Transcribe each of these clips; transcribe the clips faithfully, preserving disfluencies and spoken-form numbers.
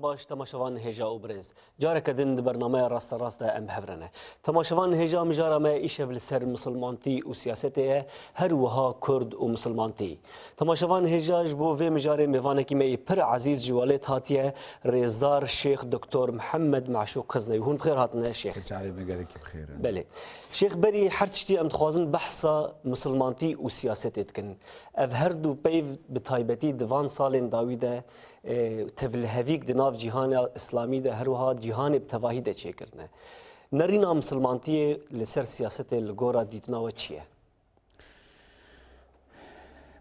Baş temaşevan hêja û birêz. Careke din di bernameya Rasterast de em bi hev re ne. Temaşevan hêja, mijara me îşev li ser misilmantî û siyasetê ye, her wiha Kurd û misilmantî. Temaşevan hêja, ji bo vê mijarê mêvanekî me yê pir ezîz ji welêt hatiye, rêzdar Şêx Doktor Mihemed Meşûq Xiznewî. Hûn bi xêr hatine Şêx. Ser çavê me gelekî bi xêr in. Belê. Şêx, berî her tiştî em dixwazin behsa misilmantî û siyasetê dikin. Ev her du peyv bi taybetî di van salên dawî de, e, tevlihevîk di nav cîhana îslamî de, her wiha cîhanê bi tevahî de çêkirine. Nerîna misilmantiyê li ser siyasetê li gora dîtina we çi ye?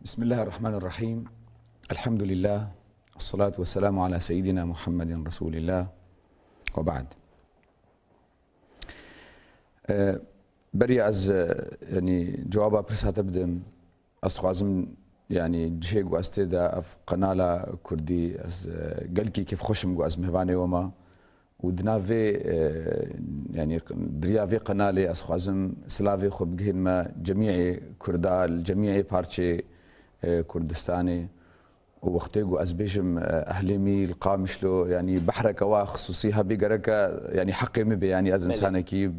Bismillahirrahmanirrahîm. Elhamdülillah. Esselatu vesselamu ala seyyidina Muhammedin Resulillah. Ve ba'd. E, beriya ez, e, yanî cewaba pirsa te bidim, ez dixwazim, yanî cihê ku ez tê de ev qenala kurdî, ez, e, gelkî kêfxweş im ku ez mêvanê we me û di nav vê, e, yanî di riya vê qenalê ez dixwazim silavê xwe bigihînime cemîê kurda, li cemîê parçê, e, Kurdistanê. Û wextê ku ez bêjim, e, ehlê mî li Qamişlo, yanî behreke wa xisûsî hebî gereke, yanî heqê min bê, yanî ez Belê. Însanekî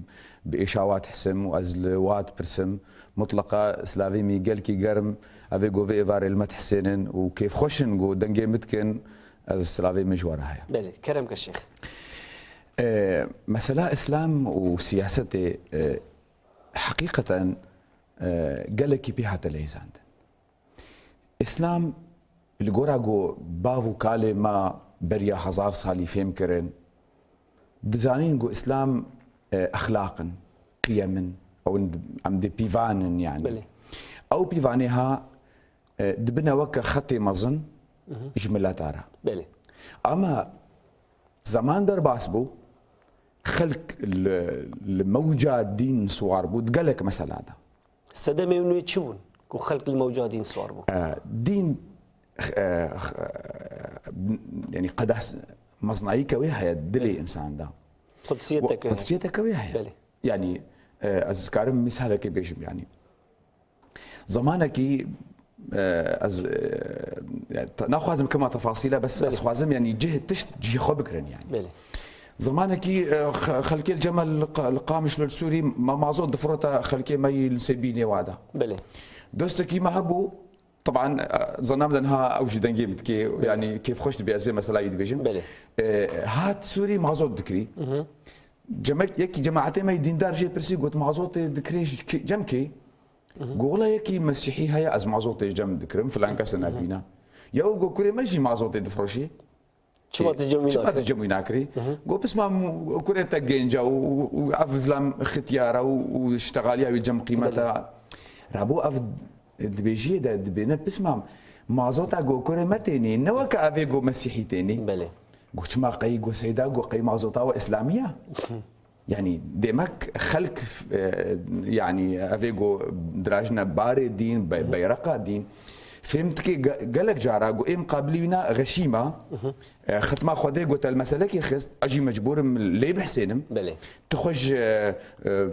bi êşa wa dihsim û ez li wa dipirsim. Mutleqa silavê mî gelkî germ, ev ê ku vê êvarê li me dihsênin û kêfxweş in ku dengê min dikin, ez silavê min ji we re heye. Belê, kerem ke Şêx. E, mesela Îslam û siyasetê, e, heqîqeten, e, gelekî pê hate leyzandin. Îslam li gora ku bav û kalê me beriya hezar salî fêm kirin, dizanîn ku Îslam, e, exlaq in, qiyem in, ew in, em dê pîvan in yanî. Belê. Ew pîvanê ha, e, dibine weke xetê mezin Mhm. ji mileta re. Belê. Ama zeman derbas bû, xelk li, li mewca dîn siwar bû, di gelek mesela de. Sedemê wê çi bûn ku xelk li mewca dîn siwar bû? E, dîn, e, e, yanî qedas, mezinayîke wê heye dilê Belê. Însan de. Qudsiyeteke Wa-, heye. Qudsiyeteke wê heye. Belê. Yanî, e, ez karim mîsalekê bêjim, yanî. Zemanekî, e, ez, e, yani, te-, naxwazim kema tefasîle, bes Belê. Ez xwazim, yanî, cih tişt cihê xwe bigirin, yanî. Belê. Zemanekî, e, xe-, xelkê li cem me li Qa-, li Qamişlo li Sûrî ma-, mazot difirota xelkê me yî li Sêbînê wa de. Belê. Dostekî me hebû, teban, e, zanam de niha ew jî dengê min dikê, Belê. Yanî, kêfxweş dibe ez vê meselayî dibêjim. Belê. E, hat Sûrî mazot dikirî. Mhm. Cemek, yekî cemaetê me yî dîndar jê pirsî, got, mazotê dikirê ji kê-, cem kê? Mhm. Got, wela yekî mesîhî heye, ez mazotê ji cem dikirim, filan kes e, Mhm. nevîna. Ya û got, kurê me jî mazotê difiroşê. Çima Ê, tu cem wî çima tu nakirî? Cem wî nakirî? Mhm. Got, pisma m-, kurê te genc e û, û, û ev zilam xitiyar e û, û ştexaliya wî cem qîmet e. Belê. Rabo ev dibêjiyê de dibêne pisma mazota got kurê me tênî, ne weke evê got mesîhî tênî. Belê. Got, çima qey got seyda got qey mazota we îslamî ye? Yanî, demek xelk, e, yanî, evê ku dirajine barê dîn, be-, beyreqa dîn. Fêm dike ge-, gelek cara ku ê miqabilî wîna xeşîma, e, xetma Xwedê ku te li meselekê xist, ez jî mecbûr im lê bihsênim. Belê. Tu xwe ji, e, e,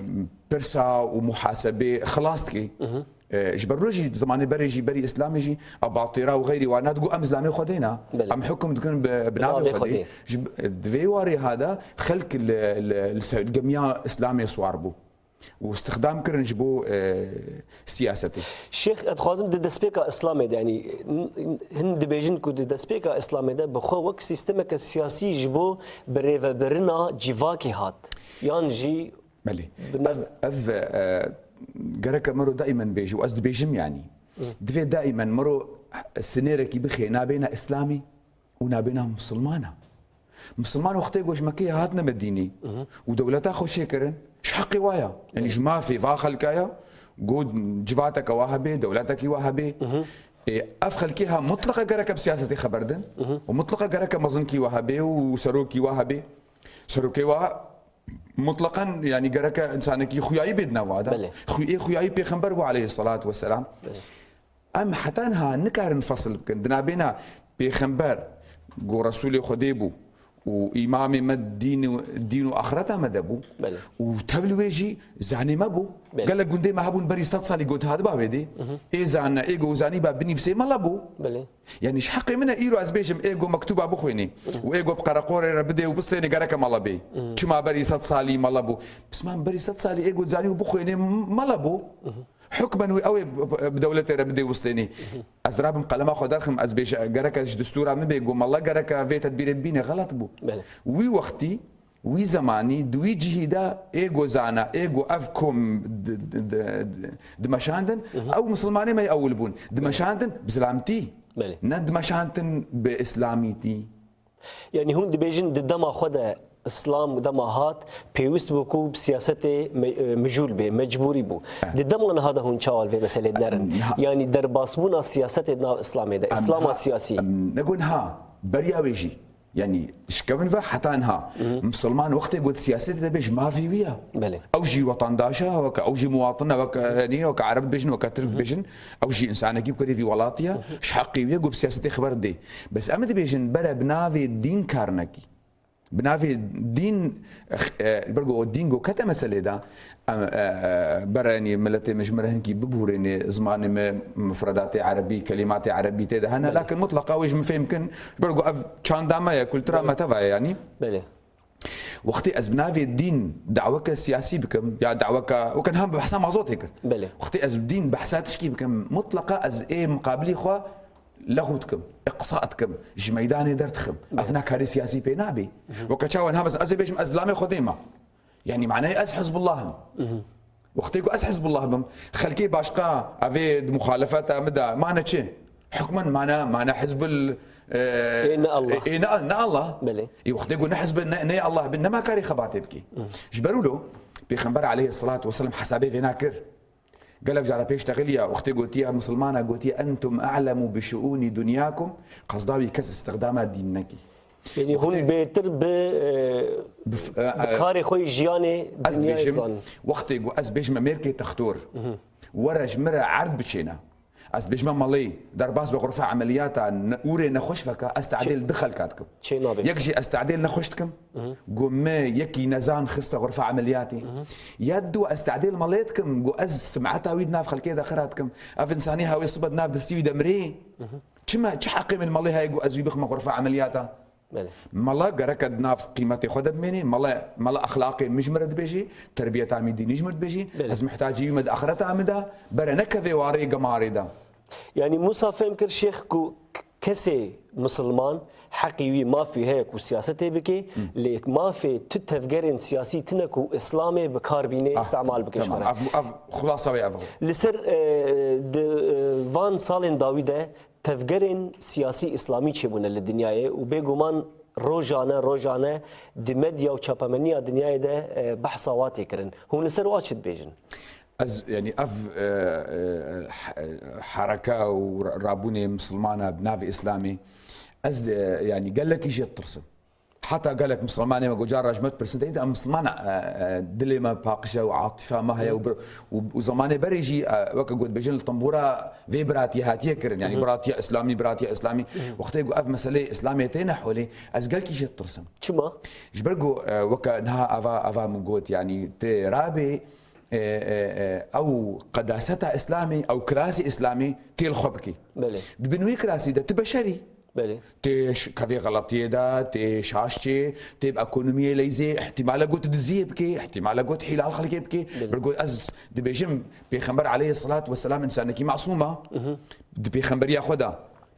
pirsa û muhasebê xilas dikî. E, ji ber wilo jî zimanê berê jî berî Îslamê jî ebatîra û xeyrî wana digot, em zilamê Xwedê ne. Belê. Em hukm dikin bi, bi navê Xwedê. Xwedê. Ji, di vê warê ha de xelk li, li, li ser gemiya Îslamê siwar bû û îstixdam kirin ji bo, e, siyasetê. Şêx, ez dixwazim di destpêka Îslamê de, yanî, n-, n-, hin dibêjin ku di destpêka Îslamê de bi xwe wek sîstemeke siyasî ji bo birêvebirina civakê hat. Yan jî Belê. Bi nav- Ev, ev, e, gereke mero daîmen bêjî û ez dibêjim, yanî. Hı. Divê daîmen mero sinêrekî bixê nabêna Îslamî û nabêna Misilmana. Misilman wextê ku ji Mekeyê hatine Medînê Hı hı. û dewleta xwe çêkirin, ji heqê wa ya. Yanî Hı. ji mafê va xelka ya, ku civateke wa hebe, dewletekî wa hebe. Hı hı. Ê, ev xelkê ha mutleqa gereke bi siyasetê xeber din Hı hı. û mutleqa gereke mezinkî wa hebe û serokî wa hebe. Serokê wa mutleqen, yanî gereke însanekî xuyayî bê di nava de. Belê. Xu-, ê xuyayî pêxember bû aleyhisselatu vesselam. Belê. Em heta niha nikarin fesil bikin. Di nabêna pêxember ku Resûlê Xwedê bû û îmamê me dîn û, dîn û axireta me de bû. Belê. Û tev li wê jî zanê me bû. Belê. Gelek gundê me hebûn berî sed salî got hadiba vê dê. Ê zana, ê go zanîba binîvsê mala bû. Belê. Yanî ji heqê min e îro ez bêjim ê go mektuba bixwînê û ê go bi qereqorê re bidê û bistênê gereke mala bê. Çima berî sed salî mala bû? Pisman berî sed salî ê go zanî û bixwînê mala bû. Hukmen wî ew ê bi dewletê re bidê wistênî. Ez rabim qelema xwe derxim, ez bêje gereke ji distûra min bê, go mala gereke vê tedbîrê bibîne, xelet bû. Belê. Wî wextî, wî zemanî, di wî cihî de ê go zana, ê go ev kom di, di, di, di, dimeşandin, ew misilmanê me yê ewil bûn. Dimeşandin bi zilamtî. Belê. Ne dimeşandin bi îslamîtî. Yanî hûn dibêjin di dema xwe de Îslam dema hat, pêwist bû ku bi siyasetê me-, e, mijûl bê, mecbûrî bû. Eh. Di dema niha de hûn çawa li vê meselê dinerin? Niha- Yanî derbasbûna siyasetê di nav Îslamê de, Em Îslama niha- siyasî. Em ne ku niha, beriya wê jî. Yanî ji kevin ve heta niha. Misilman wextê got siyasetê de bê ji mafî wî ya. Belê. Ew jî wetandaş e, weke ew jî muwatin e, weke, yanî weke Ereb dibêjin, weke Tirk dibêjin, ew jî însanekî kurê vî welatî ye, ji heqê wî ye ku bi siyasetê xeber dê. Bes em dibêjin bere bi navê dîn kar nekî. Bi navê dîn, e, li ber ku dîn ku kete meselê de, em, e, e, bere, yanî miletê min ji min re hinkî bibûrênê, zimanê me mufredatê erebî, kelîmatê erebî tê de hene, Belê. Lakin mutleqa wê ji min fêm kin, ji ber ku ev çanda me ye, kultura me teva ye, yanî. Belê. Wextê ez bi navê dîn daweke siyasî bikim, ya daweke, weke niha bi behsa mazotê kir. Belê. Wextê ez bi dîn behsa tişkî bikim, mutleqa ez ê muqabilî xwe lexû dikim, iqsa dikim, ji meydanê derdixim. Belê. Ev ne karê siyasî pê nabê. Weke çawa niha mesela ez ê bêjim ez zilamê Xwedê me. Yanî manayê ez Hizbullah im. Wextê ku ez Hizbullah bim, xelkê başqa evê di muxalefeta min de mane çi? Hukmen mane, mane Hizbul, e, Ê ne Allah. Ê ne, ne Allah. Belê. Ê wextê ku ne Hizb, ne, ne Allah bin, nema karê xebatê bikî. Ji ber wilo Pêxember aleyhisselatu vesselam hesabê vê nakir. Gelek cara pêş texiliya, wextê gotiye misilmana, gotiye, "Entum a'lemu bi şuuni dunyakum", qesda wî kes îstixdama dîn nekî. Yanî hûn Wextê bêtir bi, e, bi f-, e, bi e, karê xwe yî jiyanê ez dinyayê dibêjim, zanin. Wextê ku ez bêjime mêrkê textor, were ji min re erd biçêne. Ez dibêjime malê, derbas bi xurfa emeliyata, ne-, ûrê nexweş veke, ez tadêl di xelka dikim. Çê nabe. Yek jî ez tadêl nexweş dikim. Go me yekî nezan xiste xurfa emeliyatê. Ya du ez tadêl malê dikim. Go ez simeta wî di nav xelkê de xira dikim. Ev insanî hawê sibe di nav destî wî de mirê. Çima, çi heqê min malê heye go ez wî bixime xurfa emeliyata? Belê. Mala gereke di nav qîmetê xwe de bimênê. Mala, mala exlaqê min ji min re dibêjê. Terbiyeta min dînî ji min re dibêjê. Belê. Ez mihtacî wî me di axireta min de. Bere nekevê warê gemarê de. Yanî Musa fêm kir şêx ku k-, kesê misilman heqî wî mafî heye ku siyasetê bike, lê mafê tu tevgerên siyasî tine ku Îslamê bi kar bîne, Ah, îstemal bike ji tamam. Xwe re. Ev, ev xulasa wê ev e. Li ser, e, di, e, van salên dawî de tevgerên siyasî îslamî çêbûne li dinyayê û bêguman rojane, rojane di medya û çapemeniya dinyayê de, e, behsa wa tê kirin. Hûn li ser wa çi dibêjin? Ez, yanî ev, e, e, he-, hereke û ra-, rabûnê misilmana bi navê Îslamê, ez, e, yanî gelekî jê ditirsim. Heta gelek misilmanê me gocar re ji me dipirsin, te dî em misilman, e, e, dilê me paqij e û atifa me heye û bir-, û, û zemanê berê jî, e, weke got bêjin li tembûra vê biratiyê hatiye kirin. Yanî biratiya Îslamî, biratiya Îslamî. Wextê ku ev meseleyê Îslamê têne holê, ez gelkî jê ditirsim. Çima? Ji ber ku, e, weke niha ava, ava min got, yanî tê rabê, e, e, e, ew qedaseta Îslamê, ew kirasê Îslamê tê li xwe bikî. Belê. Di bin wî kirasî de tu beşerî. Belê. Tê ş-, kevê xeletiyê de, tê şaş çê, tê bi ekonomiyê leyzê, ihtimale got diziyê bikê, ihtimale got hîlal xelkê bikê. Belê. Bir got ez dibêjim, Pêxember aleyhisselatu vesselam insanekî masûm e. Di pêxemberiya xwe de.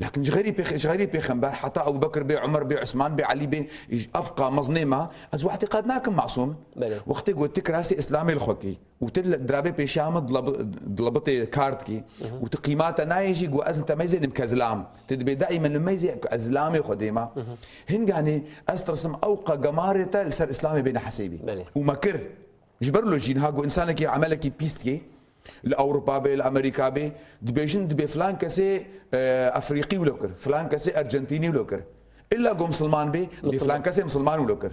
Lakin ji xeyrî pêx-, ji xeyrî pêxember, heta Ebu Bekir bê, Umer bê, Usman bê, Elî bê, ev qa mezinê me, ez wî îtîqad nakim masûm. Belê. Wextê got tu kirasê Îslamê li xwe kî. Û tu li dirabê pêşiya min dilab-, dilabitê kar dikî. Û tu qîmata nayê jî, got ez li te meyzê nim ke zilam. Tu dibê daîmen li meyzê ez zilamê xwe dêma. Hinganê ez tirsim ew qe gemarê te li ser Îslamê bêne hesêbî. Belê. Û me kir. Ji ber lo jî niha got insanekî emelekî pîs dikê. Li Ewropa bê, li Amerîka bê, dibêjin dibê filan kesê, e, Efrîqî wilo kir, filan kesê Ercentînî wilo kir. Îlla got misilman bê, dibê Misilman. Filan kesê misilman wilo kir.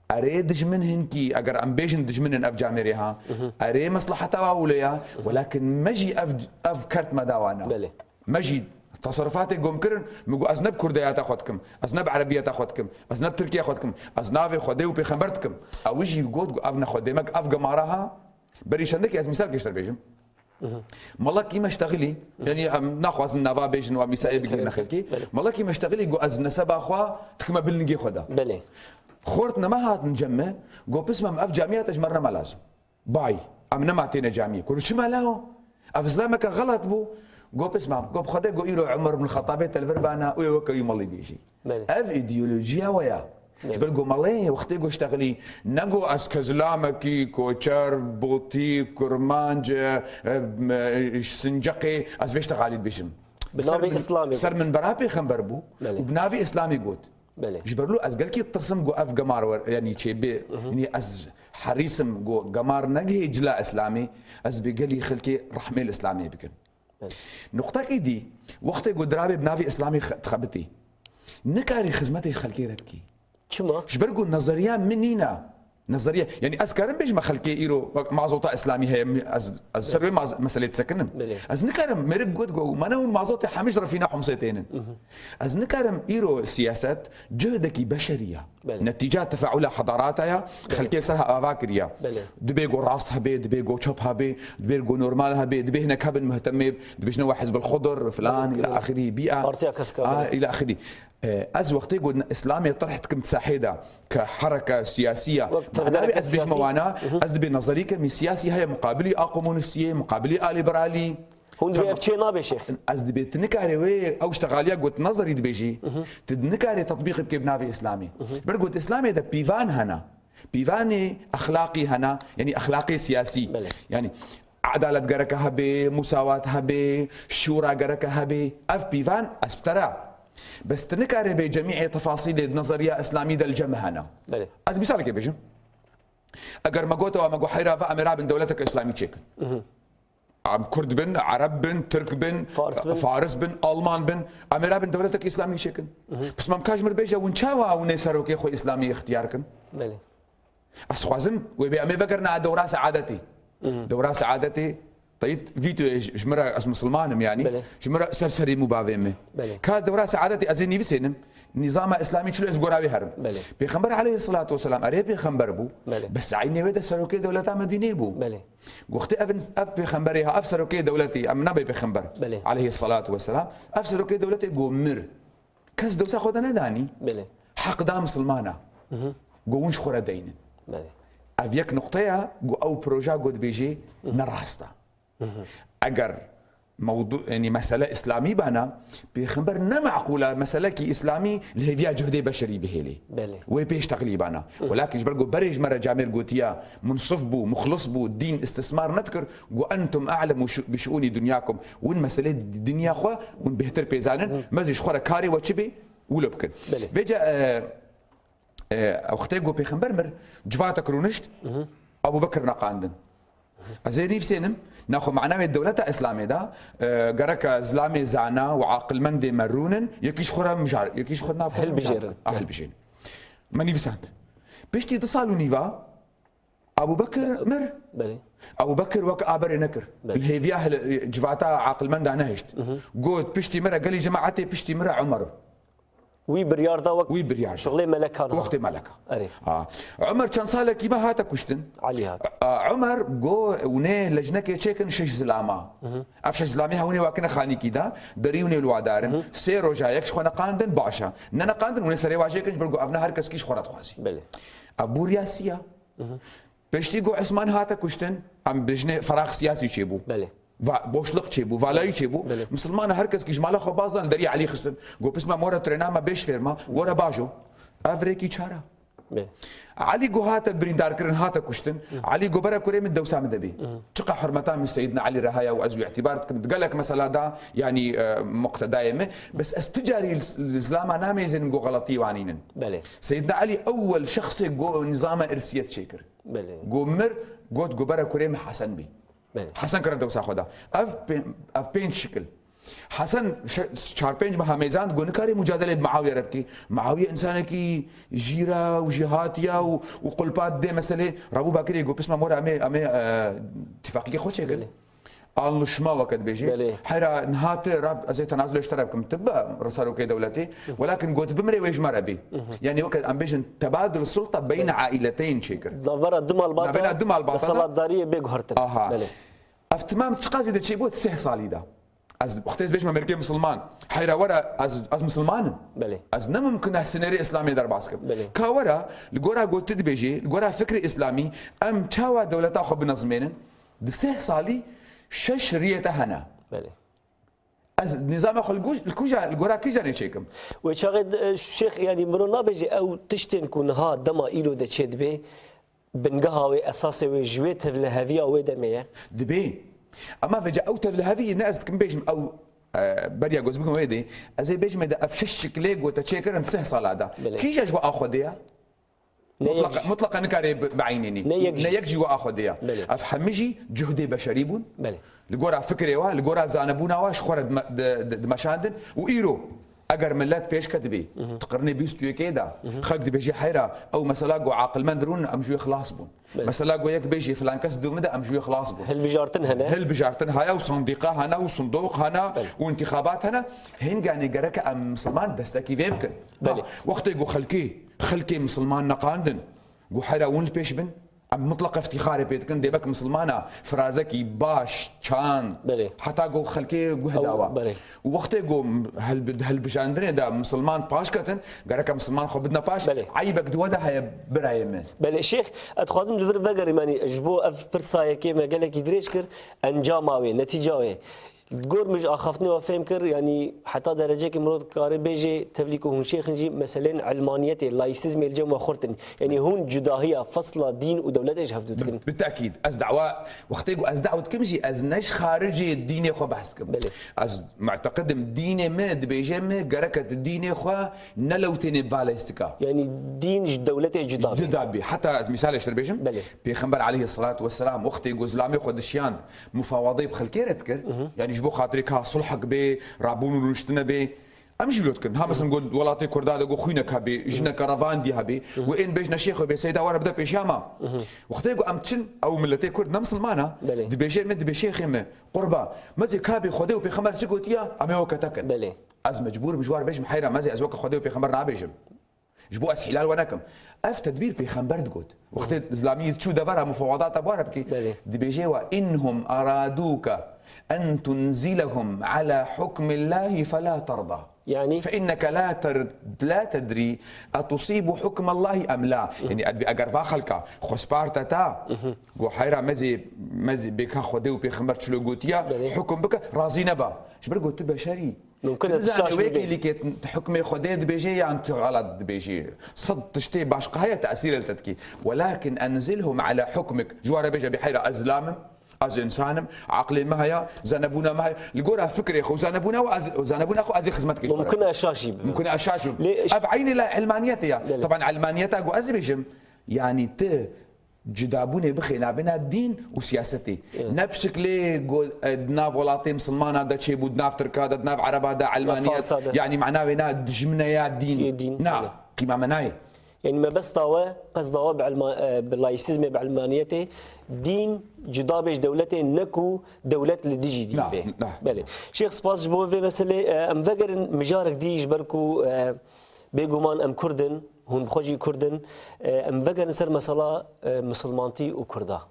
Erê dijmin hinkî, eger em bêjin dijmin in ev camêrê ha, erê mesleheta wa wile ya, welakin me jî ev, ev kert me da wana. Belê. Me jî Teserrufatê ku min kirin, min got, ez ne bi kurdeyata xwe dikim, ez ne bi erebiyeta xwe dikim, ez ne bi tirkiya xwe dikim, ez navê Xwedê û pêxember dikim. Ew jî got, got, ev ne Xwedê me, ev gemara ha. Berî çendekî ez mîsalkê ji te bêjim. Melekî Meştexilî, yanî em naxwazin nava bêjin û em mîsalê bigihîne xelkê. Belê. Melekî Meştexilî got, ez neseba xwe dikime bin lingê xwe de. Belê. Xort nema hatin cem me, got, pismam, ev camiya te ji me re nema lazim. Bay, em nema têne camiyê. Kuro çima lawo? Ev zilameke xelet bû. Got, pismam, got, bi Xwedê, got, îro Umer bin Xetabê te li vir bana û wê weke wî melî bêjî. Belê. Ev îdeolojiya we ya. Belê. Ji ber ku melê wextê ku ştexilî, ne ku ez kezlamekî, koçer, botî, kurmanc, e, e, m-, e, sinceqê, ez vê ştexalî dibêjim. Bi navê Îslamê got. Ser min bera pêxember bû. Belê. Û bi navê Îslamê got. Belê. Ji ber lo ez gelkî ditirsim ku ev gemar wer, yanî çêbê, yanî ez herîsim ku gemar negihê cila Îslamê, ez bi gelî xelkê rehmê li Îslamê bikin. Belê. Nuqtekî dî, wextê ku dirabê bi navê Îslamê xe-, dixebitî, nikarî xizmetê ji xelkê re bikî. Çima? Ji ber ku nezeriya min nîne. Nezeriya, yanî ez karim bêjime xelkê îro wek mazota Îslamî heye, mi-, ez, ez ser wê maz-, meselê disekinim. Belê. Ez nikarim, mêrik got ku me ne hûn mazotê hemî ji refîna Homsê tênin. Ez nikarim îro siyaset cühdekî beşerî ya. Belê. Netîca tefaula hedarata ya, belê, xelkê li ser ava kiriya. Belê. Dibê ku rast hebe, dibê ku çep hebe, dibê ku normal hebe, dibê hinek hebin muhtemê, dibêjine we Hizbul Xudur, filan, belê, ila axirî, bîa. Partiya keska, a, belê, ila axirî. E, ez wextê ku Îslamê terh dikim di sahê de, ke hereke siyasî ya, wek mana wê tevgereke ez bêjime siyasî. Wana, ez dibê nezerîke min siyasî heye, muqabilî a komunîstiyê, muqabilî a liberalî. Hûn dibê ev çê nabe, şêx? Ez dibê tu nikarê wê ew ştexaliya got nezerî dibêjî, tu nikarê tetbîq bikê bi navê Îslamê. Ber got Îslamê de pîvan hene. Pîvanê exlaqî hene, yanî exlaqê siyasî. Belê. Yanî edalet gereke hebe, musawat hebe, şûra gereke hebe. Ev pîvan ez bi te re. Bes tu nikarê bê cemîê tefasîlê di nezeriya Îslamî de li cem me hene. Belê. Ez mîsalekê bêjim. Eger me gotewa, me got heyra ve em ê rabin dewleteke Îslamî çêkin. Em Kurd bin, Ereb bin, Tirk bin, Fars bin. Faris bin, Alman bin, em ê rabin dewletek Îslamî çêkin. Pismam ka ji mir bêje, hûn çawa hûn ê serokê xwe Îslamî îxtiyar kin? Belê. Ez xwazim wê bê em ê vegerina dewra seadetê. Dewra seadetê, teyit vîtoyê ji, ji min re, ez misilman im yanî, belê, ji min re ser serê mû bavê min. Belê. Ka dewra seadetê ez ê nivîsênim, nîzama Îslamî çilo ez gora wê herim. Belê. Pêxember aleyhisselatu vesselam erê pêxember bû, belê, bes eynê wê de serokê dewleta Medînê bû. Belê. Wextê ev, ev pêxemberê ha, ev serokê dewletê, em nabê pêxember, belê, aleyhisselatu vesselam, ev serokê dewletê go mir. Kes dewsa xwe de nedanî. Belê. Heq da misilmana. Go hûn ji xwe re deynin. Belê. Ev yek nuqteya go ew proja go dibêjê ne rast e. Eger mewdu, yanî mesele Îslamî bana, pêxember ne meqûl e meselekî Îslamî li hêviya cuhdê beşerî bihêlê. Belê. Wê pêş teqlî bana. Welakin ji ber ku berê ji me re camêr gotiya, munsif bû, muxlis bû, dîn istismar nedikir, got, "Entum a'lemu şu-, bi şuûnî dunyakum." Win meselê dinya xwe, win bêhtir pê zanin, me zî ji xwe re karê we çi bê, wilo bikin. Belê. Vêca, e, e, wextê ku pêxember mir, civatek rûnişt, Ebû Bekir neqandin. Ez ê nivîsênim, naxwe mana wê dewleta Îslamê de, e, gereke zilamê zana û aqilmendê me rûnin, yekî ji xwe re mijar, yekî ji xwe nav xwe re mijar. Hilbijêrin. A, hilbijêrin. Me nivîsand. Piştî du sal û nîva, Ebû Bekir mir. Belê. Ebû Bekir wek aberê nekir. Belê. Li hêviya hil-, civata aqilmenda nehişt. Got, piştî min re gelî cemaetê, piştî min re Umer. Wî biryar da wek, wî biryar da, şuxulê melekan ha. Wextê meleka. Erê. Ha. Umer çend salekî me hate kuştin. Elî hat. A, Umer go, hûnê lejnekê çêkin şeş zilama. Ev şeş zilamê hewînê wakine xanîkî de, derî hûnê li wa darin. Sê roja yek ji xwe neqandin, baş e. Ne neqandin, hûnê serê wa jêkin, ji ber ku ev ne her kes kî ji xwe re dixwazî. Belê. Ev bûriya sî ya. Piştî ku Isman hate kuştin, em bijnê ferax siyasî çêbû. Belê. Va-, boşluk çêbû, valayî çêbû. Belê. Misilmana her kes kî ji mala xwe baz dan, derî Elî xistin. Got, "Pisma, mora trenama bêş fêrma, were bajo." Ev rêkî çar e. Belê. Elî ku hate birîndarkirin, hate kuştin. Elî ku bere kurê min dewsa min de bî. Çiqa hurmeta min Seyyidina Elî re heye û ez wî îtîbar dikim. Di gelek mesela da, yanî, e, muqtedayê min. Bes ez tu carî li, li zilama namêzênim ku xeletî wanînin. Belê. Seyyidina Elî ewwel şexsê ku nizama irsiyet çêkir. Belê. Ku mir, got, ku bere kurê min Hesen bî. Belê. Hesen kire dewsa xwe da. Ev pê-, ev pênc şikil. Hesen şe-, çar pênc meha mêzand, got, nikarî mucadelê bi Muawiye re bikî. Muawiye însanekî jîra û jîhatiya û, û qulpa didê meselê. Rebû Bakirê got, "Pisma mora, em ê, em ê, e, tifaqîkê xwe çêkin." Belê. Anlaşma weke dibêjî. Belê. Heyra niha tu rab, ez ê tenazulê ji te re bikim. Tu be serokê dewletê. Welakin got bimrê wê ji me re bî. Yani weke em bêjin tebadul sulta beyne aileteyn çêkir. Navbera du malbata, navbera du malbata da, deselatdariyê bê guhertin. Aha. Belê. Ev timam çiqas zêde çêbû di sih salî de. Ez wextê ez bêjim em êrikê misilman. Heyra were ez, ez misilman im. Belê. Ez ne mumkin e sinêrê Îslamê derbas kim. Belê. Ka were li gora got tu dibêjî, li gora fikrê Îslamî em çawa dewleta xwe binezmênin? Di sih salî şeş riyê te hene. Belê. Ez nîzama xwe li guj-, li kuja, li gora kîjanê çêkim? Wê çaxê de, e, Şêx, yanî mirov nabêje ew tiştên ku niha dema îro de çêdibe, bingeha wê, esasê wê ji wê tevliheviya wê demê ye? Dibê. Ema vêca ew tevlihevî ne ez dikim bêjim ew, e, beriya ku ez bikim wê dê, ez ê bêjim ê de ev şeş şiklê ku te çêkirin sih sala de. Belê. Kîja ji we a Xwedê ye? Ne yek Mutlaqa, jî. Mutlaqa nikare bi-, bieynînî. Ne yek jî. Ne yek jî we a Xwedê ye. Belê. Ev hemî jî cuhdê beşerî bûn. Belê. Li gora fikrê we, li gora zanebûna we ji xwe re dime-, di-, di-, dimeşandin û îro eger milet pêş ketibî, di qirnê bîst û yekê de, xelk dibêjî heyra, ew mesela ku aqilmend rûn, em ji wê xilas bûn. Belê. Mesela ku yek bêjî filan kes dû min de, em ji wê xilas bûn. Hilbijartin hene. Hilbijartin haya û sandîqa hene û sindoq hene Belê. Û întîxabat hene. Hênganê gereke em misilman destekî vê bikin. Belê. Ha, wextê ku xelkê, xelkê misilman neqandin, ku heyra hûn li pêş bin, em mutlaq îftîxarê pê dikin, dê wek misilmana firazekî baş, çand, Belê. Heta ku xelkê guh Ew, dawa. Belê. Û wextê ku helbi-, helbijandinê de misilman paş ketin, gereke misilman xwe bidine paş, Belê. Eyibek di we de heye birayê min. Belê, Şêx, ez dixwazim li vir vegerim, yanî ji bo ev pirsa yekê me gelekî dirêj kir, encama wê, netîca wê. Gor min ji axaftinê we fêm kir, yanî heta dereceyekê mirov dikare bêje, tevlî ku hûn şêx in jî meseleyên elmaniyetê, laîsizmê li cem we xurt in. Yanî hûn cudahiya, fesla dîn û dewletê ji hev dû dikin. Bi, bi tekîd. Ez dawa, wextê ku ez dawa dikim jî, ez ne ji xaricê dînê xwe behs dikim. Belê. Ez muteqid im, dînê me dibêje me gereke tu dînê xwe nelewtênê bi va leyîstika. Yanî dîn ji dewletê cuda be. Cuda be. Heta ez mîsalê ji te dibêjim. Belê. Pêxember aleyhisselatu vesselam wextê ku zilamê xwe dişiyand, mufawadeyê bi xelkê re dikir. Yanî ji bo xatirê ka sulhek bê, rabûn û rûniştine bê. Em jî wilo dikin. Ha, mesela got welatê Kurda de got xwînek hebê, jineke revandî hebê. Û ên bêjne şêxê bê seyda were bide pêşiya me. Wextê ku em çin, ew miletê Kurd ne misilman e, Belê. Dibêje me, dibê şêxê me, qurba, mezê kabê Xwedê û Pêxember çi gotiya, em ê weke te kin. Belê. Ez mecbûr im ji war bêjim, heyra mezê ez weke Xwedê û Pêxember nabêjim. Ji bo ez hîlal we nekim. Ev tedbîr pêxember digot. Wextê zilamî çû devera mufawadata bi we re bikî. Belê. Dibêje we, "Inhum araduke en tunzilehum ala hukmillahi fela terda." Yanî? "Fe inneke la ter-, la tedrî etusibu hukmallahi em la." Yanî, edbî eger va xelka xwe sparte ta, go heyra mezê, mezê bêka Xwedê û pêxember çilo gotiya, Belê. Hukum bike, razî neba. Ji ber got tu beşerî. Mumkin e tu Nizane şaş wê bibî. Kêlîkê tu hukmê Xwedê dibêjê yan tu xelat dibêjê. Sed tiştê başqa heye tesîrê li te dikî. Welakin enzilhum ala hukmik. Ji wan re bêje biheyra ez zilam im, ez însan im, aqlê me heye, zanebûna me heye. Li gora fikrê xwe û zanebûna xwe ez, zanebûna xwe ez ê xizmet kê ji wan re. Mumkin e şaş jî bibe. Mumkin e şaş bim. Lê Ev eynî la ilmaniyetê ya. Belê. Taban ilmaniyeta ku ez dibêjim, yanî tu Cudabûnê bixê nabêna dîn û siyasetê. Evet. Ne bi şiklê go-, e, di nav welatê misilmana de çêbû, di nav tirka de, di nav ereba de, elmaniya, Farsa de. Yanî mana wê na dijmine ya dîn. Tiyê dîn, Na, evet. Qîma me nayê. Yanî mebesta we, qesda we bi elma-, e, bi laîsizmê, bi elmaniyetê, dîn cuda bê ji dewletê, ne ku dewlet li dijî dîn Na, bê. Na. Belê. Şêx, spas ji bo vê meselê. E, em vegerin mijarek dî ji ber ku, e, Bêguman em Kurd in, hûn bi xwe jî Kurd in. E, em vegerin ser mesela, e, misilmantî û Kurda.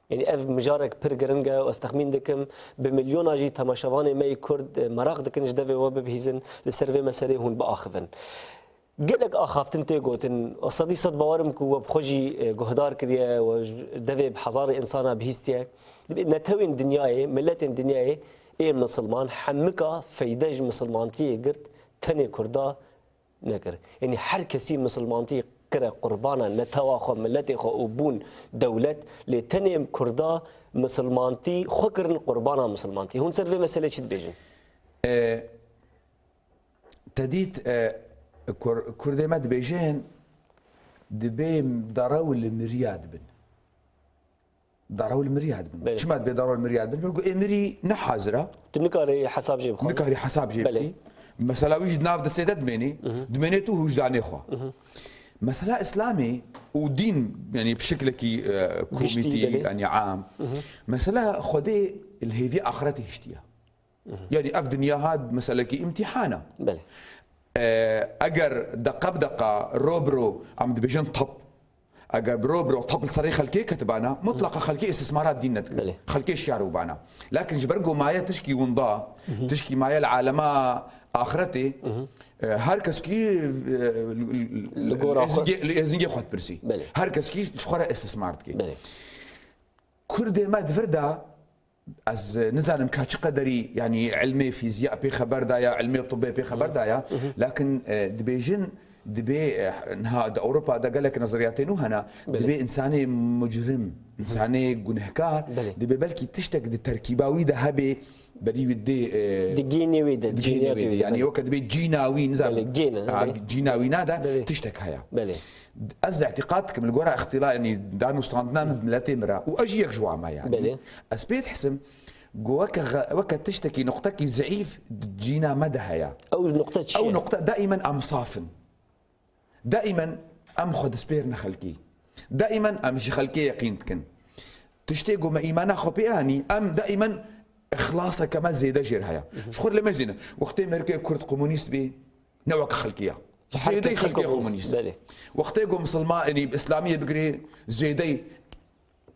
Yanî ev mijarek pir giring e û ez texmîn dikim bi milyona jî temaşevanê me yê Kurd, e, meraq dikin ji devê we bibihîzin, li ser vê meselê hûn biaxivin. Gelek axaftin tê gotin, ez sedî sed bawer im ku we bi xwe jî, e, guhdar kiriye, we ji devê bi hezarê insana bihîstiye. Dibê netewên dinyayê, miletên dinyayê ê misilman hemika feyde ji misilmantiyê girt, tenê Kurda nekir. Yanî her kesî misilmantî kire qurbana netewa xwe, miletê xwe û bûn dewlet, lê tenê Kurda misilmantî xwe kirin qurbana misilmantî. Hûn ser vê meselê çi dibêjin? E, te dît, e, Kur-, Kurdê me dibêjin, dibê derew li miriya dibin. Derew li miriya dibin. Belê. Çima dibê derew li miriya dibin? Çünkü ê mirî ne hazir e. Tu nikarî hesab jê bixwazî. Nikarî hesab jê Belê. Bikî. Mesela wî jî di nav destê de dimênî. Dimênê tu hûjdanê xwe. Mesela Îslamê û dîn, yani bi şeklekî, e, Giştî, komîtî, belê. Yani am. Mesela Xwedê li hêvî axretê hiştiye. Yani ev dinya ha meselekî îmtîhan e. Belê. E, eger deqa bi deqa, ro bi ro, em dibêjin tap. Eger bi ro bi ro tap li serê xelkê ketibana, mutlaqa xelkê îstismara dîn nedike. Belê. Xelkê şiyar bûbana. Lakin ji ber ku maye tişkî winda, tişkî maye li alema axretê, e, her keskî, e, li gora xwe, li êzingê xwe dipirsî. Belê. Her keskî ji xwe re îstismar dike. Belê. Kurdê me di vir de, ez nizanim ka çi qederî, yani ilmê fîziya pê xeber daya, ilmê tibê pê xeber daya, lakin, e, dibêjin, dibê, e, niha di Ewropa de gelek nezeriyatê nû hene, Belê. Dibê insanê mucrim, insanê gunehkar, Belê. Dibê belkî tiştek di terkîba wî de hebe, berî wî dê, e, Di gênê wî de, di di gênê wî de, de, yani belê. Weke dibê cîna wî, nizanim. Belê, gêne, Ha, belê. Cîna wî nade, Belê. Tiştek heye. Belê. Ez îtîqad dikim li gora îxtîla, yani danûstandina miletê min re û ez jî yek ji wan me yani. Belê. Ez pê dihisim ku weke xe-, weke tiştekî, nuqtekî zeîf di cîna me de heye. Ew nuqte çi Ew ye? Nuqte daîmen em saf in. Daîmen em xwe dispêrine xelkî. Daîmen em ji xelkê yeqîn dikin. Tiştê ku me îmana xwe pê anî, em daîmen îxlaseke me zêde jêr heye. Ji xwe lê mezîne. Wextê mêrikê Kurd komunîst bî, ne weke xelkê ya. Her Zêdeyî kes xelkê komunîst. Komunîst. Belê. Wextê ku misilman, yani bi îslamiyê bigirê, zêdeyî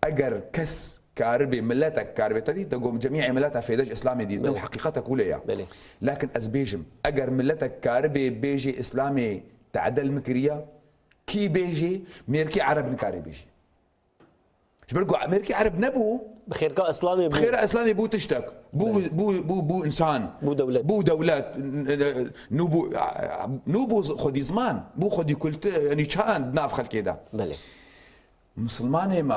eger kes karibê, miletek karibê te dî, te got cemîê mileta fêde ji îslamê dî. Ne Belê. Heqîqetek wile ya. Belê. Lakin ez bêjim, eger miletek karibê bêjê îslamê tedel min kiriya, kî bêjê, mêrikê ereb nikare bêjê. Ji ber ku mêrikê ereb nebû, Bi xêrka îslamê bû. Bi xêra îslamê bû tiştek. Bû, Belê. Bû, bû, bû insan. Bû dewlet. Bû dewlet. N-, n-, nû bû, nû bû xwedî ziman. Bû xwedî kultur, yani çand nav xelkê de. Belê. Misilmanê me,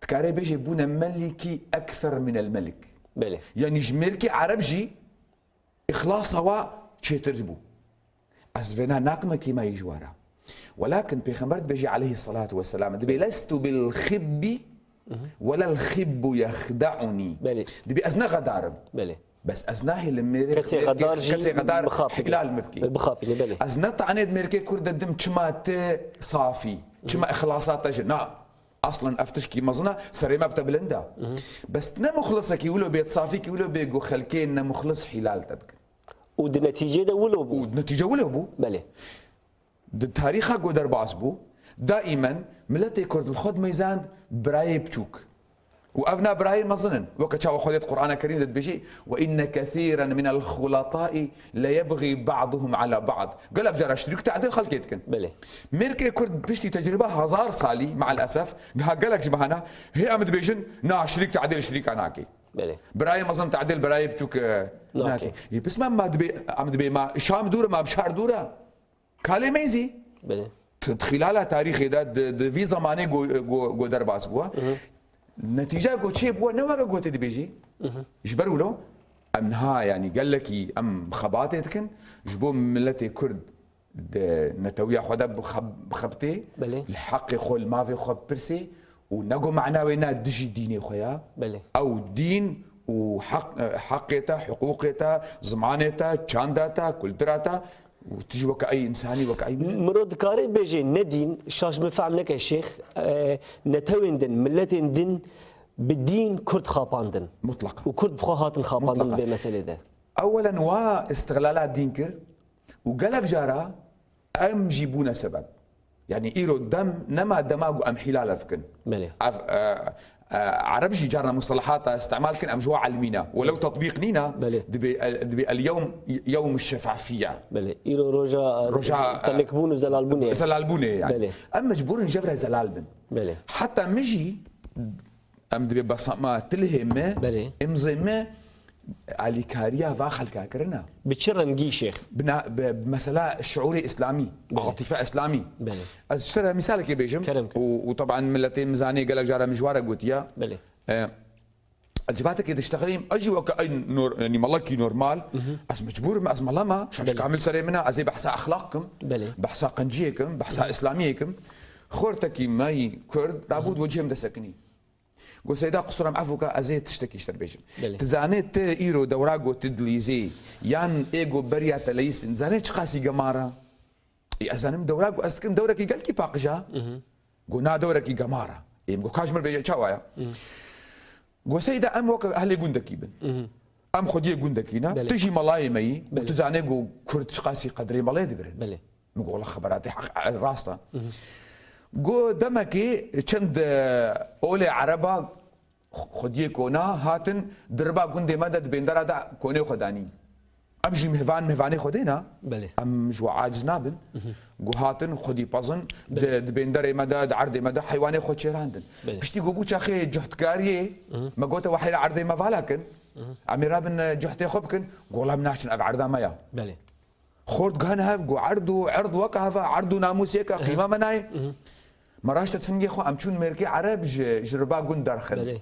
dikare bêje bûne melikî ekser min el melik. Belê. Yani ji mêrikê ereb jî îxlasa wa çêtir bû. Ez vêna nakime kîmayî ji we re. Welakin Pêxember dibêje aleyhî selatu weselam, dibê, "Lestu bil xibbi welel xibbu yexde'unî." Belê. Dibê ez ne xedar im. Belê. Bes ez nahêlim mêrê Kesê xedar jî kesê xedar bixapîne. Hîlal min bikî. Bixapîne, belê. Ez ne tanê di mêrikê Kurd de dim çima te safî, çima îxlasa te ji. Na. Aslan ev tişkî mezin e, serê me bi te bilind e. Bes ne muxlisekî wilo bê, safîkî wilo bê, ku xelkê ne muxlis hîlal te bikin. Û di netîcê de wilo bû. Û netîce wilo bû. Belê. Di tarîxa ku derbas bû, daîmen miletê Kurd li xwe dimeyzand birayê biçûk. Û ev na birayê mezin in. Weke çawa Xwedê di Qur'ana Kerîm de dibêjî, "Ve inne kethîren minel xulataî leyebxî ba'duhum ala ba'd." Gelek cara şirîk tedil xelkê dikin. Belê. Mêrikê Kurd piştî tecrûba hezar salî, me'el esef, niha gelek ji me hene, hê em dibêjin, "Na, şirîk tedil şirîka nake." Belê. Birayê mezin tedil birayê biçûk, e, Nake. Nake. Yê pisma ma dibê, em dibê ma Şam dûr e, ma bi şar dûr e. Kalê meyzî. Belê. T-, di xîlala tarîxê de, di, di vî zemanê go-, go-, go derbas bû. Netîca ku çê bû, ne weke ku te dibêjî. Ji ber wilo, em niha, yani gelekî em xebatê dikin, ji bo miletê Kurd di netewiya xwe de bixeb-, bixebitê, Belê. Li heqê xwe, li mavê xwe bipirsê û ne ku mana wê ne dijî dînê xwe ya. Belê. Ew dîn û heq, heqê te, hiqûqê te, zimanê te, çanda te, kultura te û tu jî weke ey însanî, weke ey milet. Miro dikare bêje ne dîn, şaş min fehm neke şêx, e, netewên din, miletên din bi dîn Kurd xapandin. Mutlaqa. Û Kurd bi xwe hatin xapandin Mutlaqa. Vê meselê de. Ewelen wa îstixlala dîn kir û gelek cara em jî bûne sebeb. Yani îro dem nema dema ku em hîlal ev bikin. Belê. Ev, e, e, Ereb jî carna mustalahata îstimal dikin, em ji wa elmî ne. Welew tetbîq nîne, Belê. Dibê el-, dibê el yewm, yewm şefafiye. Belê. Îro roja, e, Roja, e, telikbûn û zelalbûnê ye. Zelalbûnê yani. Belê. Em mecbûr in ji vir re zelal bin. Belê. Heta min jî Em dibê besama tilhê me, Belê. Imzê me alîkariya va xelka kirina. Bi çi rengî şêx? Bina, bi, bi mesela şiûrê îslamî, Belê. Atîfe îslamî. Belê. Ez ji te re mîsalekê bêjim. Kerem ke. Û, û teban miletê min zanê gelek cara min ji wa re gotiya. Belê. E, ez civatekê diştexilîm, ez jî weke ey nor-, yanî melekî normal, ez mecbûr im, ez mele me, şaş Belê. Kamil serê min e, ez ê behsa exlaq kim, Belê. Behsa qenciyê kim, behsa îslamiyê kim. Xortekî me yî Kurd, rabû di wecihê min de sekinî. Got, "Seyda, qusûra min efû ke, ez ê tiştekî ji te bêjim." Belê. Tu zanê tu îro dewra got tu dilîzî, yan ê got beriya te leyîstin, zanê çiqasî gemar e? Ê, ez zanim dewra ku ez dikim dewrekî gelkî paqij a. Go na dewrekî gemar a. Ê, min go ka ji min bêje çawa ya? Go Seyda, em weke ehlê gundekî bin. Em xwediyê gundekî ne. Belê. Tu jî melayê me yî. Û Belê. tu zanê go Kurd çiqasî qedrê melayê digirin. Belê. Min go wela xebera te heq, e, rast e. Go demekê çend, e, olê ereba xwediyê kona hatin di riba gundê me de di bêndera de konê xwe danîn. Em jî mêvan mêvanê Xwedê ne. Belê. Em ji we aciz nabin. Go hatin xwedî pezin di, Belê. di bênderê me de, di erdê me de heywanê xwe çêrandin. Belê. Piştî go bû çaxê cuhtkariyê, me gote we heyra erdê me vala kin. Em ê rabin, e, cuhtê xwe bikin. Go wela em naçin, ev erda me ya. Belê. Xort gihane hev, go erd û erd weke heva, erd û namûs yek e, qîma me nayê. Me raşte tifingê xwe, em çûn mêrkê ereb ji, ji riba gund derxin. Belê.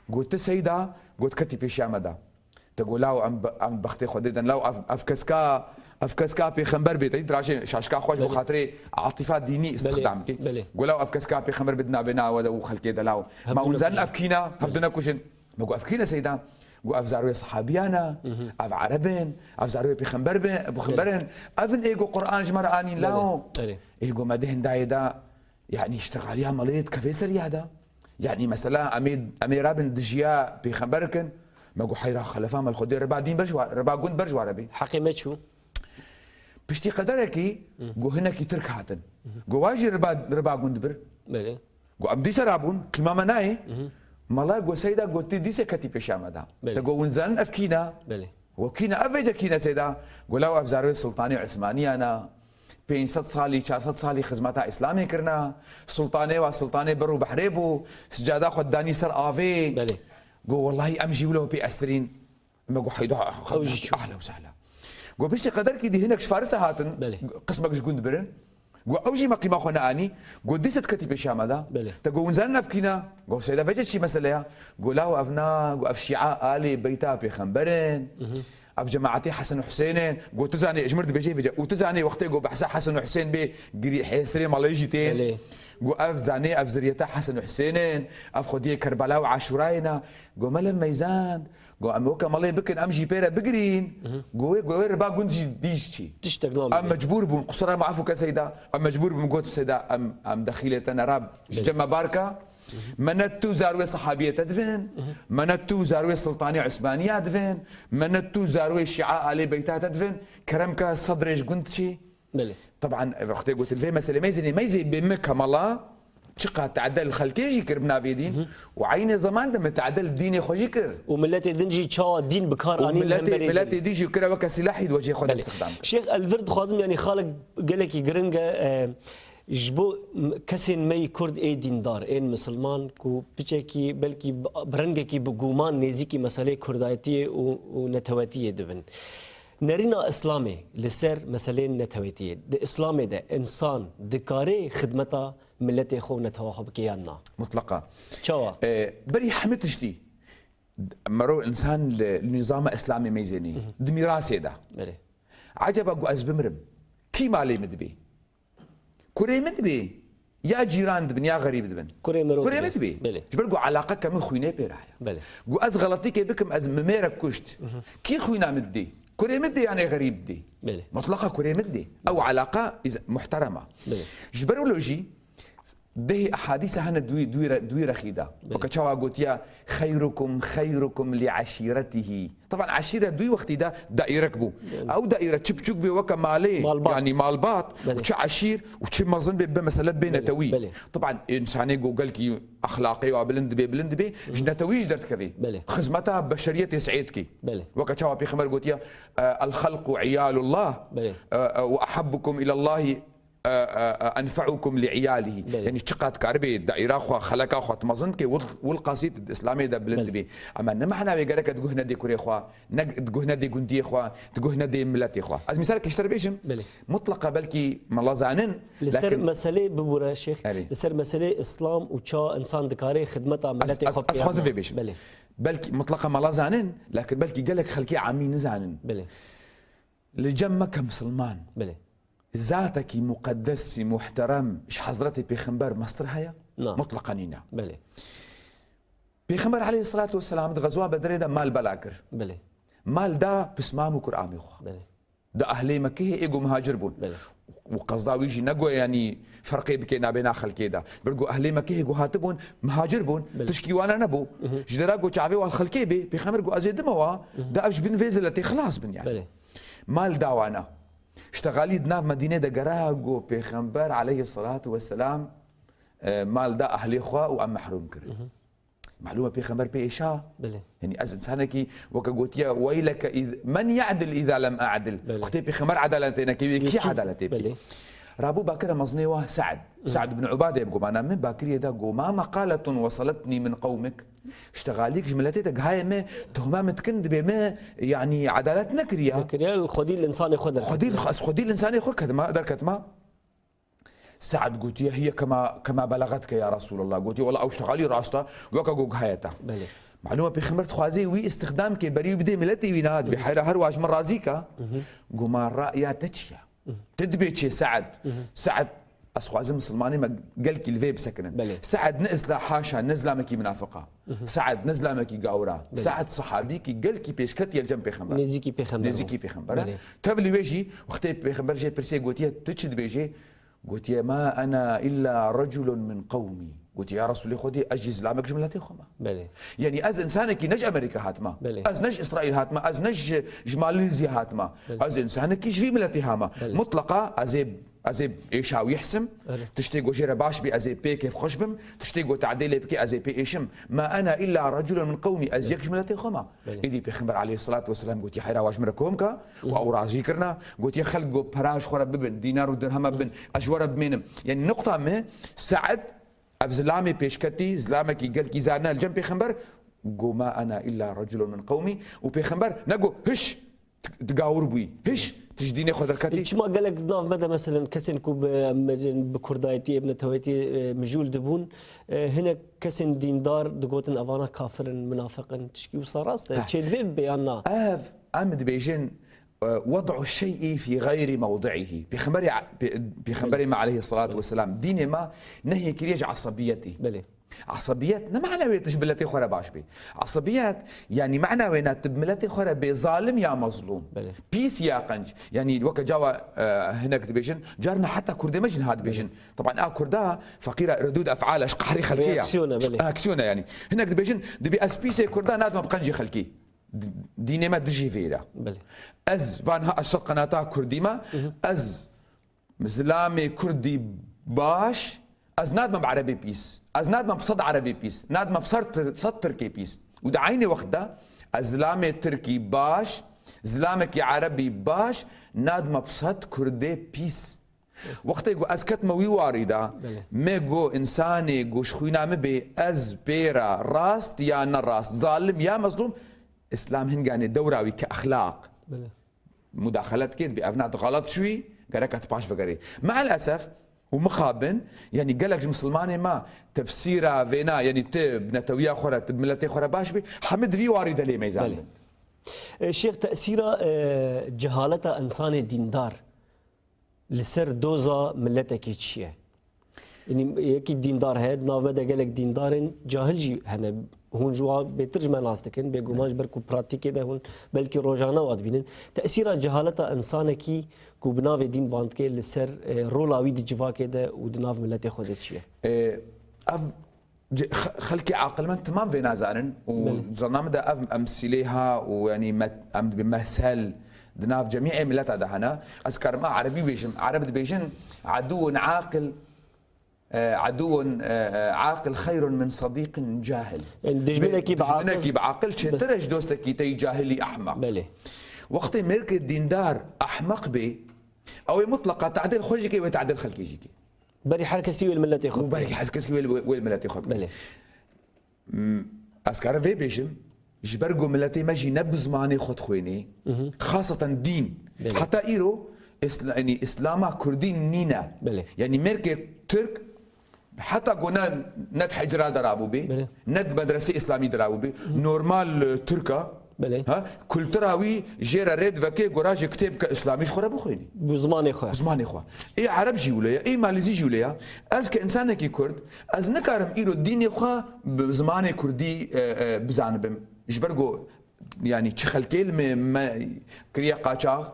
Go tu Seyda, go tu ketî pêşiya me de. Te go law em be-, em bextê xwe dê den, law ev, ev keska, ev keska pêxember bê, te dî dirajê şaşka xwe ji bo Belê. xatirê atifa dînî Belê, istixdam kê. belê. Go law ev keska pêxember bê di navbêna we de û xelkê de law. Hev Ma hûn zanin nekujin. ev kîna, hev Belê. di nekujin. Me go ev kîne Seyda? Go ev zarwê sehabiyana, ev ereb in, ev zarwê pêxember bin, pêxember in. Ev in ê go Qur'an ji me re anîn Belê, law. belê. Ê go me di hindayê de, yanî îştixaliya melê dikevê ser ya de. Yanî mesela em ê, em ê rabin dijiya pêxember kin, me go heyra xelefa me li Xwedê riba dîn ber ji wa-, riba gund ber ji ware bê. Heqê me çû. Piştî qederekî go hinekî Tirk hatin. Go wa jî riba, riba gund bir. Belê. Go em dîse rabûn, qîma me nayê. Mala go Seyda go tê dîse ketî pêşiya me de. Belê. Te go hûn zanin ev kîna? Belê. Go kîna, ev vêce kîna Seyda? Go law ev zarwê Sultanê Osmaniyana. Pênc sed salî, çar sed salî xizmeta Îslamê kirina. Sultanê wa Sultanê ber û behrê bû. Sicada xwe danî ser avê. Belê. Go wellahî em jî wilo pê estirîn. Me got, "Heyda, Ew jî çû. Ahla û sehla." Got, "Piştî qederkî dî hinek ji Farisa hatin, Belê. qismek ji gund birin." Got, "Ew jî me qîma xwe neanî." Got, "Dîse diketî pêşiya me de." Belê. Te got, "Hûn zanin ev kîna?" Got, "Seyda, vece çi mesele ya?" Got, "Law ev na, got, ev şîa alê beyta pêxember in. Ev cemaetê Hesen û Husên in." Got, "Tu zanî, ji mir dibêje vece. Û tu zanî wextê got behsa Hesen û Husên bê, girî hêstirê malê jî tên." Belê. Got, "Ev zanê, ev ziriyeta Hesen û Husên in. Ev xwediyê Kerbela û Aşûrayê ne." Got, "Mele meyzand." Go, "Em weke melê bikin, em jî pê re bigirîn." Go wê, go wê riba gund jî dî jî çî. Tiştek namîne. Em mecbûr bûn, qusura maaf û ke Seyda, em mecbûr bûn, got, "Seyda, em, em dexîlê te nerab, ji Belê. cem me barka. Me ne tu zarwê sehabiyê te divin, me ne tu zarwê Sultanê Osmaniya divin, me ne tu zarwê Şia Alê Beyta te divin, kerem ke sedrê ji gund çî." Belê. Teban, ev wextê gotin, vê meselê meyzê nê, meyzê bê me kemala, çiqa tade li xelkê jî kir bi navê dîn û eynê zeman de me tade li dînê xwe jî kir. Û miletê din jî çawa dîn bi kar Û anîn miletê, hemberê miletê din. dî jî kire weke sîlahî di wecihê xwe de Belê. istihdam kir. Şêx Elvir, dixwazim, yanî, xalek gelekî giring e, e, ji bo m-, kesên me yî Kurd ê dîndar, ên misilman ku piçekî belkî bi, bi rengekî bi guman nêzîkî meseleyê Kurdayetiyê û, û netewetiyê dibin. Nerîna Îslamê li ser meseleyên netewetiyê. Di Îslamê de însan dikarê xidmeta miletê xwe û netewa xwe bike yan na? Mutleqa. Çawa? E, berî hemî tiştî mero însan li, li nîzama Îslamê meyzênî. Di mîrasê de. Belê. Eceba ku ez bimirim, kî malê min dibê? Kurê min dibê, ya cîran dibin, ya xerîb dibin. Kurê mirov Kurê dibê. min dibê. Belê. Ji ber ku eleqa ke min xwînê pê re heye. Belê. Ku ez xeletîkê bikim, ez min mêrek kuşt. Kî xwîna min didê? Kurê min didê yanê xerîb didê? Belê. Mutleqa kurê min didê. Ew eleqa îz-, muhterem e. Belê. Ji ber wilo jî dehê ehadîse hene di wî, di wî re-, di wî rexî de. Belê. Weke çawa gotiye, "Xeyrukum, xeyrukum li eşîretihî." Teban eşîre di wî wextî de daîrek bû. Belê. Ew daîre çi biçûk bê weke malê, Malbat. yanî malbat, Belê. û çi eşîr û çi mezin bê, bi mesele bê Belê, netewî. belê. Teban însanê ku gelkî exlaqê wa bilind dibê, bilind dibê, ji netewî jî derdikevê. Belê. Xizmeta beşeriyetê seyê dikê. Belê. Weke çawa Pêxember gotiye, e, "El xelqu iyalullah, Belê. e, e, ve ahabbukum ilallahi, e, e, e, enfeukum li iyalihi." Belê. Yanî çiqat karibê daîra xwe, xeleka xwe tu mezin bikê, wil, wil qasî tu di Îslamê de bilind Belê. dibê. Ama ne mehna wê gereke tu guh nedê kurê xwe, ne tu guh nedê gundiyê xwe, tu guh nedê miletê xwe. Ez mîsalekî ji te re bêjim, Belê. mutleqa belkî mela zanin, Li ser lakin meselê bibûre Şêx, Erê. li ser meselê Îslam û ça însan dikare xidmeta Ez, miletê ez, xwe ez bike xwazim yan vê na? bêjim. Belê. Belkî mutleqa mela zanin, lakin belkî gelek xelkê amî nizanin. Belê. Li cem me ke misilman. Belê. Zatekî muqeddesî, muhterem ji Hezretê Pêxember mestir heye? Na. Mutleqa nîne. Belê. Pêxember aleyhisselatu vesselam di xezwa Bedrê de mal bela kir. Belê. Mal da pismam û kuramê xwe. Belê. Di ehlê Mekkehê ê ku muhacir bûn. Belê. û qezda wî jî negoye, yanî ferqê bike nabêna xelkê de. Ji ber ku ehlê Mekê hê ku hatibûn, mihacir bûn, Belê. tişkî wana nebû. Ji dera ku çavê wan xelkê bê, Pêxember ku ez ê dime wa, da ev ji bin vê ziletê xilas bin yani. Belê. Mal da wana. Ştexalî di nav Medînê de gera ku Pêxember aleyhisselatu vesselam, e, mal da ehlê xwe û em mehrûm kirin. Malûm e Pêxember pê êşa. Belê. Yanî ez insanekî weke gotiye, "Weyleke iz-, men ya'dil iza lem a'dil." Belê. Wextê Pêxember edaletê neke, wê kî Yekî-, edaletê bikî? Belê. Rabû bakire mezinê wa Se'd. Hı. Se'd ibn Ubadê bi gumana min bakiriye da go, "Ma meqaletun wesaletnî min qewmik." Ştexalîk ji miletê de gihaye me, tuhma min dikin dibê me, yanî edalet nekiriye. Nekiriye, xwedî li insanê xwe derketiye. Xwedî, ez xwedî li insanê xwe ketma, derketma. Se'd gotiye, "Hiye kema, kema belegetke ya Resulallah." Gotiye, "Wela ew ştexalî rast e, weke ku gihaye te." Belê. Malûm e Pêxember dixwaze wî îstixdam ke, berî wî bidê miletê wî, niha dibê, Belê. "Heyra her wa ji min razî ke." Hı hı. Goma ra'ya te çi ye? Hı. Tu dibê çê Se'd? Hı hı. Se'd, ez xwazim misilmanê me gelkî li vê bisekinin. Belê. Se'd ne isla-, haşa, ne zilamekî minafiq e. Hı hı. Se'd ne zilamekî gawir e. Belê. Se'd sehabîkî gelkî pêşketî ye li cem Pêxember. Nêzîkî Pêxember bû. Nêzîkî Pêxember e. Belê. Tevlî wê jî, wextê Pêxember jê pirsiye, gotiye, "Tu çi dibêjê?" Gotiye, "Ma ena illa reculun min qewmî." Gotiye, "Ya Resulê Xwedê, ez jî zilamek ji miletê xwe me." Belê. Yanî ez insanekî ne ji Amerîka hatime. Belê. Ez ne ji Îsraîl hatime. Ez ne ji, ji Malezya hatime. Belê. Ez insanekî ji vî miletê hame. Belê. Mutleqa ez ê, ez ê êşa wî hisim. Belê. Tiştê ku jê re baş bî, ez ê pê kêfxweş bim. Tiştê ku tadê lê bike, ez ê pê êşim. "Ma ena illa reculun min qewmî." Ez Belê. yek ji miletê xwe me. Belê. Êdî Pêxember aleyhisselatu vesselam gotiye, "Heyra wa ji min re kom ke." Û Hı. ew razî kirina. Gotiye, "Xelk ku pera ji xwe re bibin, dînar û dirhema bibin, ez ji we re bimênim." Yanî nuqta me, Se'd, ev zilamê pêşketî, zilamekî gelkî zane li cem Pêxember, go, "Ma ena illa reculun min qewmî." Û Pêxember ne go, "Hiş, tu, tu gawir bûyî. Hiş, tu ji dînê xwe derketî." Çima gelek di nav me de, meselen, kesên ku bi, em bêjin, bi kurdayetiyê, bi neteweyetiyê, e, mijûl dibûn, e, hinek kesên dîndar digotin, "Evana kafir in, minafiq in." Tişkî wisa rast e? Heh. Çêdivê bibe yan na? Ev, em dibêjin, e, "Wed'u şey'i fî gayri mewdi'ihî." Pêxemberê, pê-, Pêxemberê me aleyhisselatu Belê. vesselam, dînê me nehyê kiriye ji esebiyetê. Belê. Esebiyet ne mana wê tu ji miletê xwe re baş bê. Esebiyet, yanî mana wê ne tu bi miletê xwe re bê zalim ya mezlûm. Belê. Pîs ya qenc. Yanî weke cawa, e, hinek dibêjin, carna heta kurdê me jî niha dibêjin. Belê. Teban a kurda feqîra redûd ef'al e, ji qehrê xelkê ya. Reaksiyona, belê. Aksiyona yanî. Hinek dibêjin, dibê ez pîsê kurda nadime bi qencê xelkê. D-, dînê me dijî vê re. Belê. Ez van ha ez ser qenata kurdî me, Hı hı. ez zilamê kurdî baş, ez nadime bi erebê pîs. Ez nadime bi sed erebê pîs. Nadime bi ser tir-, sed tirkê pîs. Û di eynê wext de ez zilamê tirkî baş, zilamekî erebî baş, nadime bi sed kurdê pîs. Wextê ku ez ketime wî warî de, Belê. me got, însanê ku ji xwîna min bê, ez pê re rast ya ne rast, zalim ya mezlûm, Îslam hinganê dewra wî ke exlaq. Belê. Mudaxelet kê dibê, ev na tu xelet çûyî, gerek e tu paş vegerê. Me'el esef û mixabin, yanî gelek ji misilmanê me tefsîra vêna, yanî tu bi netewiya xwe re, tu bi miletê xwe re baş bî, hemî di vî warî de lê meyzan Belê. bin. E, Şêx, tesîra, e, cehaleta însanê dîndar li ser doza miletekî çi ye? Yanî yekî dîndar heye, di nav me de gelek dîndarên cahil jî hene. Hûn ji wan bêtir ji me nas dikin. Bêguman ji ber ku pratîkê de hûn belkî rojane wa dibînin. Tesîra cehaleta însanekî ku bi navê dîn van dike li ser, e, rola wî di civakê de û di nav miletê xwe de çi ye? E, ev Ci-, xe-, xelkê aqilmend timam vê nazanin û Belê. zana min de ev emsîlê ha û, yanî, me-, em dibê mesel di nav cemîê mileta de hene. Ez karim a erebî bêjim. Ereb dibêjin, "Edûn aqil, e, edûn, e, e, aqil xeyrun min sedîqin cahil." Yani dijminekî Bê-, bi aqil. dijminekî bi aqil çêtir e ji dostekî te yî cahilî ehmeq. Belê. Wextê mêrkê dîndar ehmeq bê, ew ê mutleqa tadil xwe jî ke wê tadil xelkê jî ke. Berî her kesî wê li miletê xwe Û berî bikê. her kesî wê li, wê li miletê xwe bikê. Belê. M, ez karim vê bêjim, ji ber ku miletê me jî ne bi zimanê xwe dixwênê, Mhm. xaseten dîn. Belê. Heta îro, Îsla-, yanî Îslama Kurdî nîne. Belê. Yanî mêrkê Tirk heta ku ne, ne di hicra de rabûbê, Belê. ne di medresê Îslamî de rabûbê, Mhm. normal, e, Tirk e, Belê. Ha? Kultura wî jê re rê diveke, gora jê kitêbke îslamî ji xwe re bixwînî. Bi zimanê xwe. Zimanê xwe. Ê ereb jî wile ye, ê malîzî jî wile ye. Ez ke însanekî kurd, ez nikarim îro dînê xwe bi zimanê kurdî, e, e, bizanibim. Ji ber ku, yanî çi xelkê li me, me kiriye qaçax,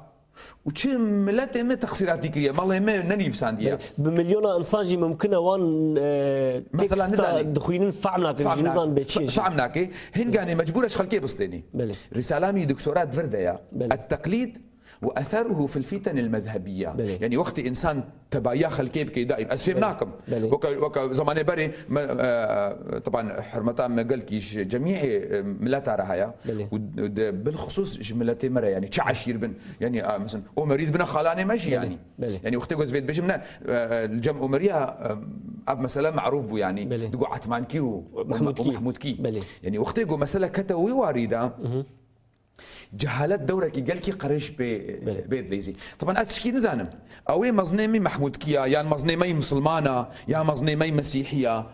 Û çi miletê me texsîratî kiriye, malê me nenivîsandiye. Bi milyona insan jî mimkin e wan e, Mesela teksta nizanî. Dixwînin fehm nakin, jî nizan bê çi ye jî. Fehm nake. Hinganê mecbûr e ji xelkê bistênî. Belê. Risala min doktora di vir de ya. Belê. At-teqlîd ve eseruhu fil fitan el-mezhebiye. Belê. Yanî wextê insan tebayiya xelkê bike daîm. Ez fêm nakim. Belê. Weke, weke zamanê berê, me, e, taban hurmeta me gelkî ji cemîê, e, mileta re heye. Belê. Û de, bilxusûs ji miletê me re, yanî çi eşîr bin. Yanî, e, mesela, Omerî dibine xalanê me jî yanî. Belê. Yanî wextê ku ez vê dibêjim ne, e, li cem Omerî ya, e, ev mesele merûf bû yanî. Belê. Digo Etmankî û Mehmûdkî. û Mehmûdkî. Belê. Yanî wextê ku mesele kete wî warî de, cehalet dewrekî gelkî qirêj pê, Belê. pê dileyzî. Taban ez tişkî nizanim. Ew ê mezinê min Mehmûdkî ya, yan mezinê me yî misilmana, ya mezinê me yî mesîhî ya.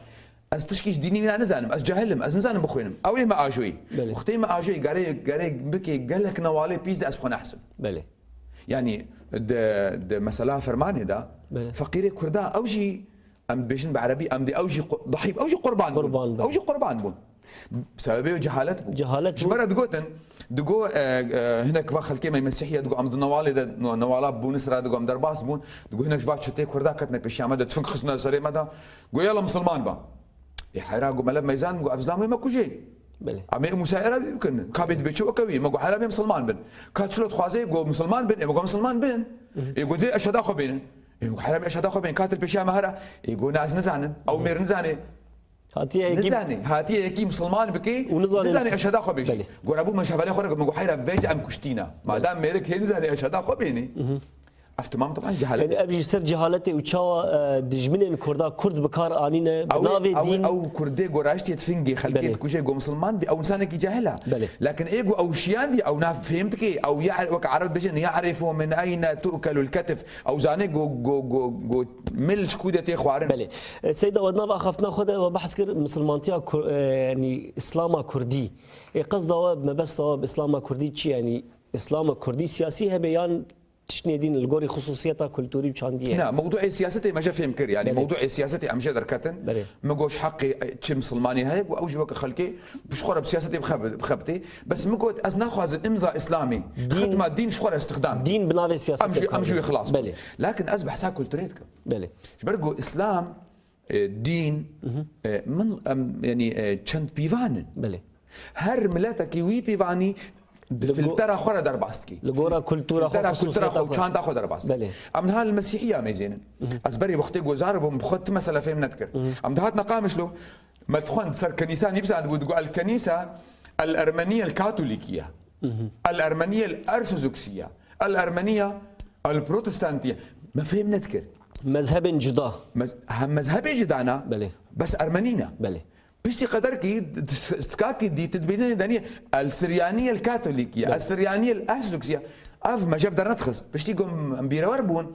Ez tişkî ji dînî wîna nizanim. Ez cahil im. Ez nizanim bixwînim. Ew ê me ajoyî. Belê. Wextê me ajoyî, gerê, gerê bike gelek newalê pîs de ez xwe nehsim. Belê. Yanî di, di mesela fermanê de Belê. feqîrê Kurda ew jî em dibêjin bi erebî, em dê ew jî qu- dahî, ew jî qurban bûn. Qurban bûn. Ew jî qurban bûn. Sebebê wê cehalet bû. Cehalet Ji bû. me re digotin, digo, e, e, hinek va xelkê me Mesîhiya digo em di newalê de, no- newala bûn sira digo em derbas bûn. Digo hinek ji va çetê Kurda ketine pêşiya me de tufing xistine serê me de. Go yala misilman ba. Ê heyra go melev meyzan go ev zilam wê me kujê. Belê. Em ê Mûsa Erabî bikin. Ka bê dibê çi weke wî. Me go heyra bê misilman bin. Ka çilo dixwazê go misilman bin. Ê me go misilman bin. Ê go dê eşheda xwe bênin. Ê go heyra bê eşheda xwe bênin. Ka til pêşiya me hera. Ê go ne ez nizanim. Ew mêr nizanê. Hatiye yekî Nizanê. Hatiye yekî misilman bikê. Û nizanê Nizanê nas- eşheda xwe bêjî. Belê. Gora bû me şevelê xwe re me go heyra vêc em kuştîna. Madem mêrik hê nizanê eşheda xwe bênî. Ev tamam tamam cehalet. Yani ev jî ser cehaletê û çawa e, dijminên Kurda Kurd bi kar anîne, bi Ew navê ew dîn. Ew Kurdê go raştê tifingê xelkê Belê. dikuje go misilman bî ew insanekî cahil e. Belê. Lakin ê go ew şiyandî ew nav fêm dike ew ya weke Ereb dibêjin ya'rifu min eyne tu'kelul ketif. Ew zane go go go go mil ji ku de tê xwarin. Belê. E, Seyda, we di nav axaftina xwe de we behs kir misilmantiya Kur- e, yani Îslama Kurdî. Ê qesda we, mebesta we bi Îslama Kurdî çi ye? Yani Îslama Kurdî siyasî hebe yan tiştê din li gorî xisûsiyeta kulturî û çandî ye? Na, mewduê siyasetê me jî fêm kir. Yani Belê. mewduê siyasetê em jî derketin. Belê. Me got ji heqê çi misilmanê heye ku ew jî weke xelkê bi ji xwe re bi siyasetê bixebitê. Bes me got ez naxwazim imza Îslamê. Xitma dîn ji xwe re istixdam. Dîn bi navê siyasetê. Em jî, em jî wê xilas. Belê. Lakin ez behsa kulturê dikim. Belê. Ji ber ku Îslam, e, dîn, e, min, em, yani, e, çend pîvan in. Belê. Her miletekî wî pîvanî di Li go- filtera xwe re derbas dikî. Li gora kultura xwe, Filtera xisûsiyeta kultura xwe û xwe. çanda xwe derbas dikî. Belê. Em niha li Mesîhiya mêzênin. Ez berê wextê gozar bûm, bi xwe ti mesele fêm nedikir. Em dihatina Qamişlo, me dixwend ser kenîsa nivîsandibû, digot el kenîsa el ermeniye el katolikiye. El ermeniye el ersozoksiye. El ermeniye el protestantiye. Me fêm nedikir. Mezhebên cuda. Mez- hem mezhebê cuda na, Belê. bes ermenî ne. Belê. Piştî qederkî tikakî dî tu dibêjî denî el Siryanî el Katolîkî ye, el Siryanî el Ersoksî ye. Ev me jev dernedixist. Piştî ku em bîrewer bûn,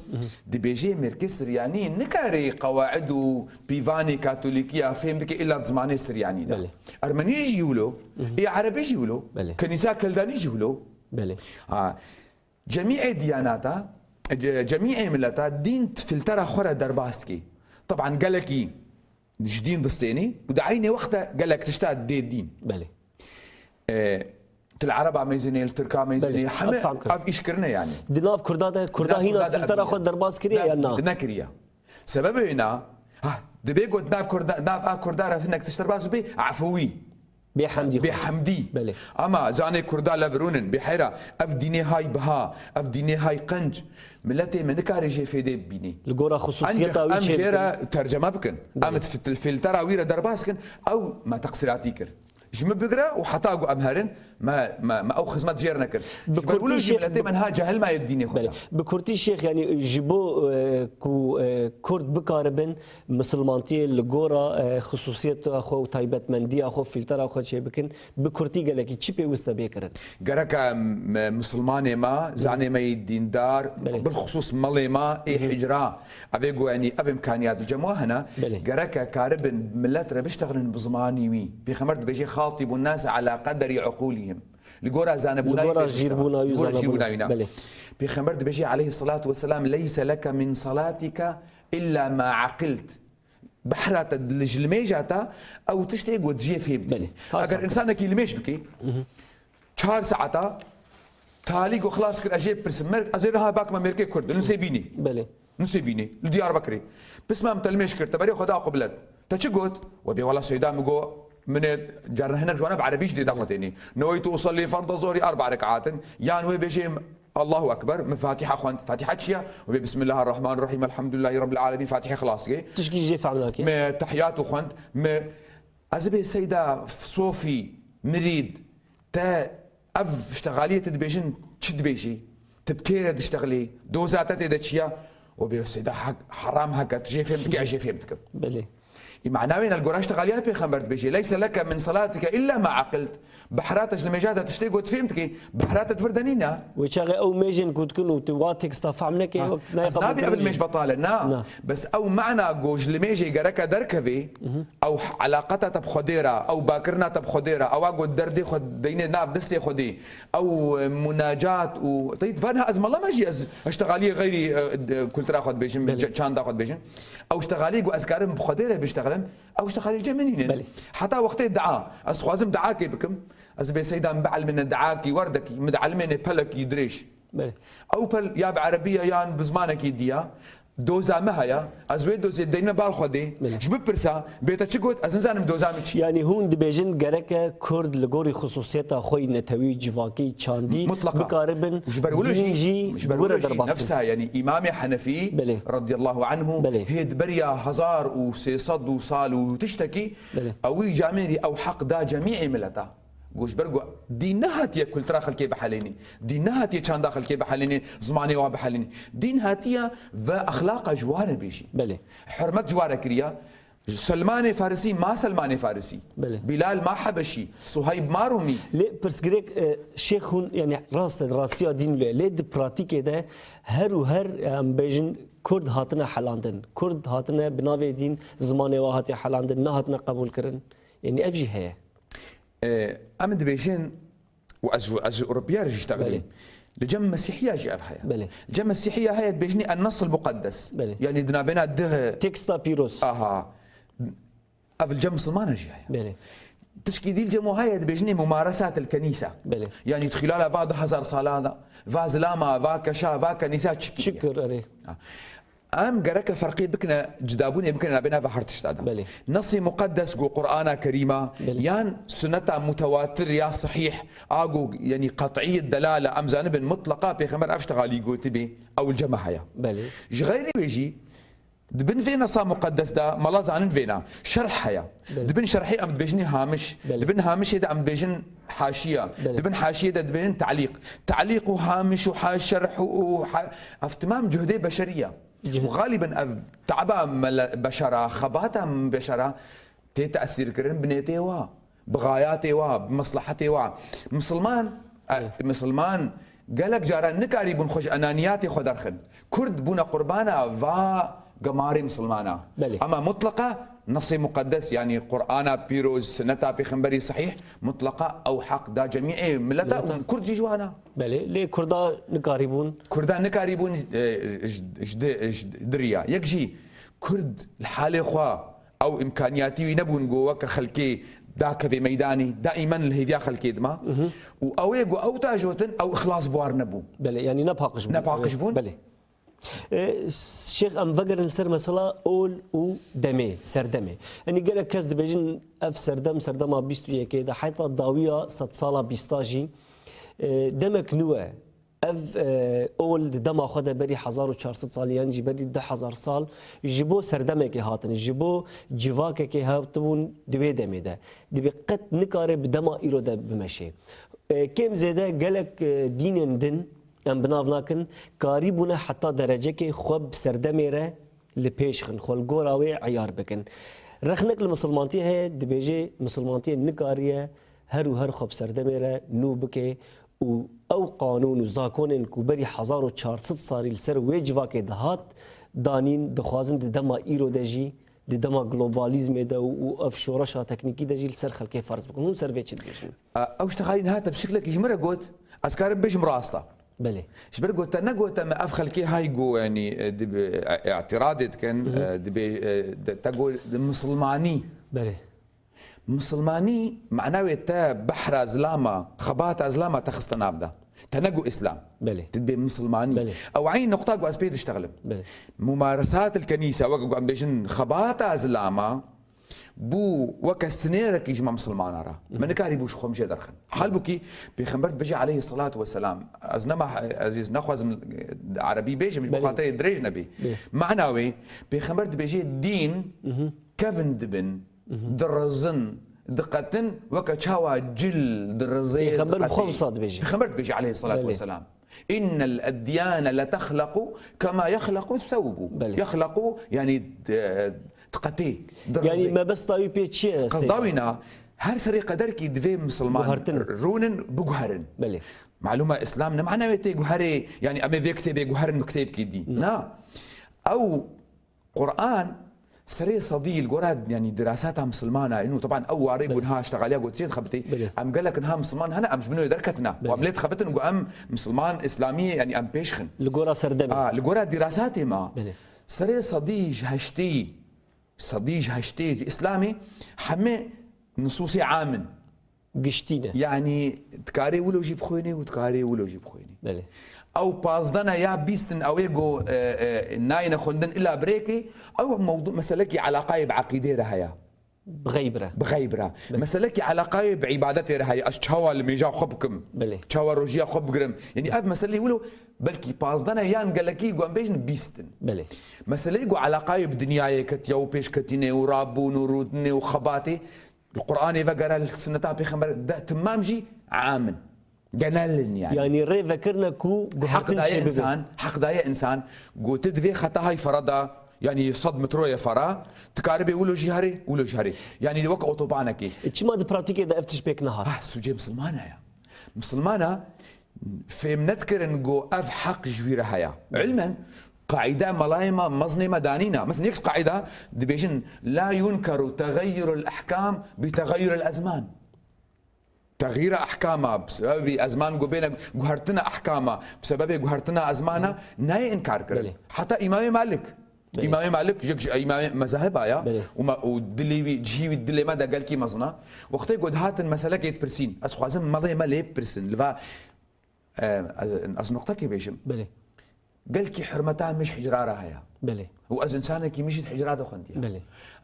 dibêjê mêrkê Siryanî nikarê qewaid û pîvanê Katolîkî ya fêm bike îlla di zimanê Siryanî de. Belê. Ermenî jî wilo, ê Erebî jî wilo, Belê. Kenîsa Keldanî jî wilo. Belê. Ha, cemîê diyanata, ce- cemîê mileta dîn di filtera xwe re derbas dikî. Teban gelekî ji dîn distênî û di eynê wexta gelek tişta dê dîn. Belê. E, tu li Ereba meyzênê, li Tirka meyzênê, Belê. heme Ev fam kir. Ev îş kirine yani. Di nav Kurda de, Kurda hîna filtera xwe derbas kiriye ya na? Nekiriye. Sebebê wê na, ha, dibê got nav Kurda, nav a Kurda re hinek tişt derbas bê, efûwî. Bê hemdî xwe. Bê hemdî. Belê. Ama zanê Kurda levirûnin, bê heyra, ev dînê hay biha, ev dînê hay qenc. Miletê me nikarê jê fêdê bibînî. Li gora xisûsiyeta wî Ancak em çê jê bikin. re terceme bikin. Em fil- filtera wî re derbas kin, ew me teqsîratî kir. Ji min bigire û heta ku em herin, me, me, me ew xizmet jê re nekir. Bi Ji ber wilo kurtî jî şêx, miletê me niha cahil maye dînê xwe Belê. de. Bi kurtî şêx, yani ji bo e, ku e, Kurd bikaribin misilmantiyê li gora e, xisûsiyeta xwe û taybetmendiya xwe, filtera xwe çêbikin, bi kurtî gelekî çi pêwist e bê kirin? Gereke m- misilmanê me, zanê me yî dîndar, Belê. bilxisûs melê me ê hicra. Ev ê ku, yanî, ev îmkaniyat li cem we hene. Belê. Gereke karibin millet re biştexilin bi zimanî wî. Pêxember dibêje, "Xatibûn nase ala qederî uqûlihim." Li gora zanebûna Li gora wî jîrbûna wî, Li gora zanebûna. jîrbûna wî. Belê. Pêxember dibêje, aleyhissalatu vesselam, "Leyse leke min salatika illa ma aqilt." Behra te, li ji limêja te, ew tiştê ku tu jê fêm dikî. Belê. Has Eger hakir. Însanekî limêj bikî, çar saeta Talî ku xilas kir, ez jê bipirsim. Mer-, ez ê niha bakime mêrkê Kurd, li Nusêbînê. Belê. Nusêbînê, li Diyarbekirê. Pirsma min te li mêj kir, te berê xwe da qiblet. Te çi got? We bê wela Seyda min got, min ê carna hinek ji wana bi erebî jî dê daxwe tênê. Neweytu usallî ferda zorî erba rekatin. Yan wê bêjê Allahu Ekber, min Fatiha xwend. Fatiha çi ya? Wê bê Bismillahirrahmanirrahîm, Elhamdulillahî Rabbil Alemîn, Fatiha xilas dike. Tişkî jê fehm nake. Me tehiyatu xwend, me Ez bê Seyda Sofî, mirîd, te ev ştexaliyê tu dibêjin çi dibêjî? Tu bi kê re diştexilî? Doza te tê de çi ya? O bê Seyda hek, heram heke, tu jê fêm dikî, ez jê fêm dikim. Belê. Î mana wê ne li gora ştexaliya pêxember dibêjê. Leyse leke min salatike illa ma aqilt. Behra te ji limêja de tiştê got fêm dikî. Behra te di vir de nîne. Wê çaxê ew mêjên ku dikin û tu wa teksta fehm neke, Ha, wek nayê ez qebûl nabî ev kirin jî. Limêj betal e. Na. Na. Bes ew mana ku ji limêjê gereke derkevê, ew elaqeta te bi Xwedê re, ew bakirina te bi Xwedê re, ewa ku derdê xwe deynê nav destê Xwedê, ew, e, munacat û, teyt, van ha ez mala me jî ez, ez ştexaliyê xeyrî, e, de, kultura xwe dibêjim, Belê. ce-, çanda xwe dibêjim. Ew ştexaliyê ku ez karim bi Xwedê re biştexlim, ew ştexalî li cem min nîne. Belê. Heta wextê dua, ez dixwazim duakê bikim, ez bê Seyda min bielmîne duakî werdekî, min dielmêne pelekî dirêj. Belê. Ew pel ya bi erebî ye yan bi zimanekî diya, doza me heye, ez wê dozê deyme bal Xwedê, Belê. Ji bipirsa, bê te çi got, ez nizanim doza min çi. Yanî hûn dibêjin gereke Kurd li gorî xisûsiyeta xwe yî netewî, civakî, çandî Mutlaka. bikaribin Ji ber wilo dîn jî, jî ji ber wilo were jî derbas nefsa, kin. Yanî Îmamê Henefî Belê. radiyallahu anhu Belê. hê di beriya hezar û sê sed û sal û tiştekî, Belê. ewî camêrî ew heq da cemîê mileta. Ku ji ber ku dîn nehatiye kultura xelkê bihelênî, dîn nehatiye çanda xelkê bihelênî, zimanê wa bihelênî. Dîn hatiye ve exlaqa ji wa re bêjî. Belê. Hurmet ji wa re kiriya. Selmanê Farisî ma Selmanê Farisî. Belê. Bilal ma Hebeşî. Suheyb ma Rûmî. Lê pirsgirêk, e, şêx hûn, yani rast e, rastiya dîn lê. Lê di pratîkê de her û her, em bêjin, Kurd hatine helandin. Kurd hatine bi navê dîn, zimanê wa hatiye helandin, nehatine qebûl kirin. Yani ev jî heye. E, em dibêjin, û ez, ez ji Ewropiya re jî ştexilîm. Belê. Li cem Mesîhiya jî ev heye. Belê. Li cem Mesîhiya heye dibêjinî en-Nas el-Muqeddes. Belê. Yanî di navbêna dih Teksta pîroz. Aha. Ev li cem Misilmana jî heye. Belê. Tişkî dî li cem wan heye dibêjinî mumaresat el-Kenîsa. Belê. Yanî di xilala va du hezar sala de, va zilama, va keşa, va kenîsa çi kiriye? Çi kir, erê. Ha. Em gereke ferqê bikine, cidabûnê bikine nabêna ve her tişta de. Belê. Nesî muqeddes ku Qur'ana Kerîma, Belê. yan suneta mutewatir ya sahîh, a ku, yanî qet'î delale, em zanibin mutleqa Pêxember ev ştexalî gotibê, ew li cem me heye. Belê. Ji xeyrî wê jî, di bin vê nesa muqeddes de, mala zanin vêna, şerh heye. Belê. Di bin şerhê em dibêjinê hamiş. Belê. Di bin hamişê de em dibêjin haşiya. Belê. Di bin haşiyê de dibêjin te'lîq. Te'lîq û hamiş û ha-, şerh û ha-, ev timam cuhdê beşerî ye. Cih- Û xalîben ev te'ba mele-, beşera, xebata beşera tê tesîrkirin binêtê wa, bi xayatê wa, bi meslehetê wa. Misilman, e, Evet. misilman gelek caran nikarîbûn xwe ji enaniyatê xwe derxin. Kurd bûne qurbana va gemarê misilmana. Belê. Ama mutleqa nesê muqeddes, yanî Qur'ana pîroz, sunneta pêxemberî sahîh, mutleqa ew heq da cemîê mileta Mileta. û Kurd jî ji wana. Belê, lê Kurda nikarîbûn. Kurda nikarîbûn, e, ji, ji, ji, ji diriya. Yek jî Kurd li halê xwe ew îmkaniyatî wî nebûn ku weke xelkê dakeve meydanê, daîmen li hêviya xelkê dima. Mhm. Û ew ê ku ew tajotin, ew îxlas bi war nebû. Belê, yanî ne paqij bûn. Ne paqij bûn. Belê. E, Şêx, em vegerin ser mesela ol û demê, serdemê. Yanî gelek kes dibêjin ev serdem, serdema bîst û yekê de, heta dawiya sedsala bîsta jî, e, demek nû e. Ev, e, ol di dema xwe de berî hezar û çar sed salî, yan jî berî du hezar sal ji bo serdemekê hatin, ji bo civakekê hatibûn di wê demê de. Dibê qet nikare bi dema îro de bimeşe. E, kêm zêde gelek, e, dînên din, em bi nav nakin, karîbûne heta derecekê xwe bi serdemê re li pêş xin, xwe li gora wê eyar bikin. Rexnek li misilmantiyê heye, dibêje misilmantiyê nikariye her û her xwe bi serdemê re nû bike û ew qanûn û zakonên ku berî hezar û çar sed salî li ser wê civakê dihat danîn, dixwazin di dema îro de jî, di dema globalizmê de û, û ev şoreşa teknîkî de jî li ser xelkê ferz bikin. Hûn ser vê çi dibêjin? Ew ştexalî niha te bi şiklekî ji min re got, ez karim bêjim rast e. Belê. Ji ber ku te negote me ev xelkê hay ku, yanî, e, di, e, îtiradê dikin, Mhm. e, dibê, e, de, te got misilmanî. Belê. Misilmanî mana wê te behra zilama, xebata zilama te xiste nav de. Te ne got Îslam. Belê. Tu dibê misilmanî. Belê. Ew eyn noqta ku ez pê diştexlim. Belê. Mumaresat el kenîse, wek ku em bêjin xebata zilama, bû weke sinêrekî ji me misilmana re. Hı hı. Me nikarîbû ji xwe jê derxin. Halbûkî Pêxember dibêje aleyhisselatu vesselam, ez nema, ez ê nexwazim erebî bêjim, ji bo Belê. Xatirê dirêj nebê. Belê. Mana wê, Pêxember dibêje dîn Hı hı. kevin dibin, Hı hı. dirizin, diqetin, weke çawa cil dirizê, Pêxember bi xwe diqetê. Wisa dibêje. Pêxember dibêje aleyhisselatu Belê. Vesselam. Innel edyane letexlequ kema yexlequ thewbu. Belê. Yexlequ, yani, e, diqetê, dirizê. Yani mebesta wî pê çi ye? Qesda wî na, her serê qederkî divê misilman Guhertin. Rûnin, biguherin. Belê. Malûma Îslam ne mana wê tê guherê, yani em ê vê kitêbê guherin bi kitêbkî dî. Ne. Na. Ew Quran serê sedî li gora, yani, dirasata misilmana, inu, teban ew warê Belê. Ku niha ştexaliya ku tê dixebitê, Belê. Em gelek niha misilman hene, em ji bin wê derketina. Û em Belê. Lê dixebitin ku em misilman, îslamiyê, yani, em pêş xin. Li gora serdemê. A, li gora dirasatê me, Belê. Serê sedî ji heştê, sedî ji heştê ji Îslamê heme nusûsê am in. Giştî ne. Yani, dikarê wilo jî bixwênê û dikarê wilo jî bixwênê. Belê. Ew pazdeh ne ya bîst in, ew ê go, e, e, nayêne xwendin ila birêkê, ew mewdu-, meselekî eleqayê bi eqîdê re heye. Bi xeyb re. Bi xeyb re. Belê. Meselekî eleqayê bi îbadetê re heye. Ez çawa li mêja xwe bikim? Belê. Çawa rojiya xwe bigirim? Yani, ev meseleyê wilo belkî pazdeh ne yan gelekî ku em bêjin bîst in. Belê. Meseleyê ku eleqayê bi dinyayê ketiye û pêşketînê û rabûn û rûdinê û xebatê, Li Qur'anê ve gere, li sunneta Pêxember de timam jî am in. Genel in yani. Yani rê vekirine ku Heq guhertin daye çêbibe. Insan, heq daye insan, ku tu divê xeta hay fera da, yani sed metroyê fera, tu karibê wilo jî herê, wilo jî herê. Yani wek otobanekê. E, çima di pratîkê de ev tişt pêk nehat? Ah, sûcê misilmana ya. Misilmana fêm nedikirin ku ev heq ji wî re heye. Hı. İlmen, qaîde melayê me, mezinê me danîna. Mesela yek ji qaîda dibêjin, "La yunkeru tegayyurul ahkam bi tegayyuril ezman." Texyîra ehkama, bi sebebî ezman ku bêne guhertina ehkama, bi sebebê guhertina ezmana, Hı. Nayê inkar kirin. Belê. Heta Îmamê Malik. Belê. Îmamê Malik, yek ji îmamê mezahiba ya, Belê. Û me, û dilê wî, cihî wî dilê me de gelkî mezin a. Wextê ku dihatin meselekê dipirsîn, ez xwazim melê me lê bipirsin, li va Em, ez, ez noqtekê bêjim. Belê. Gelkî hurmeta min ji hicra re heye. Belê. Û ez insanekî min jî di hicra de xwendiye. Belê.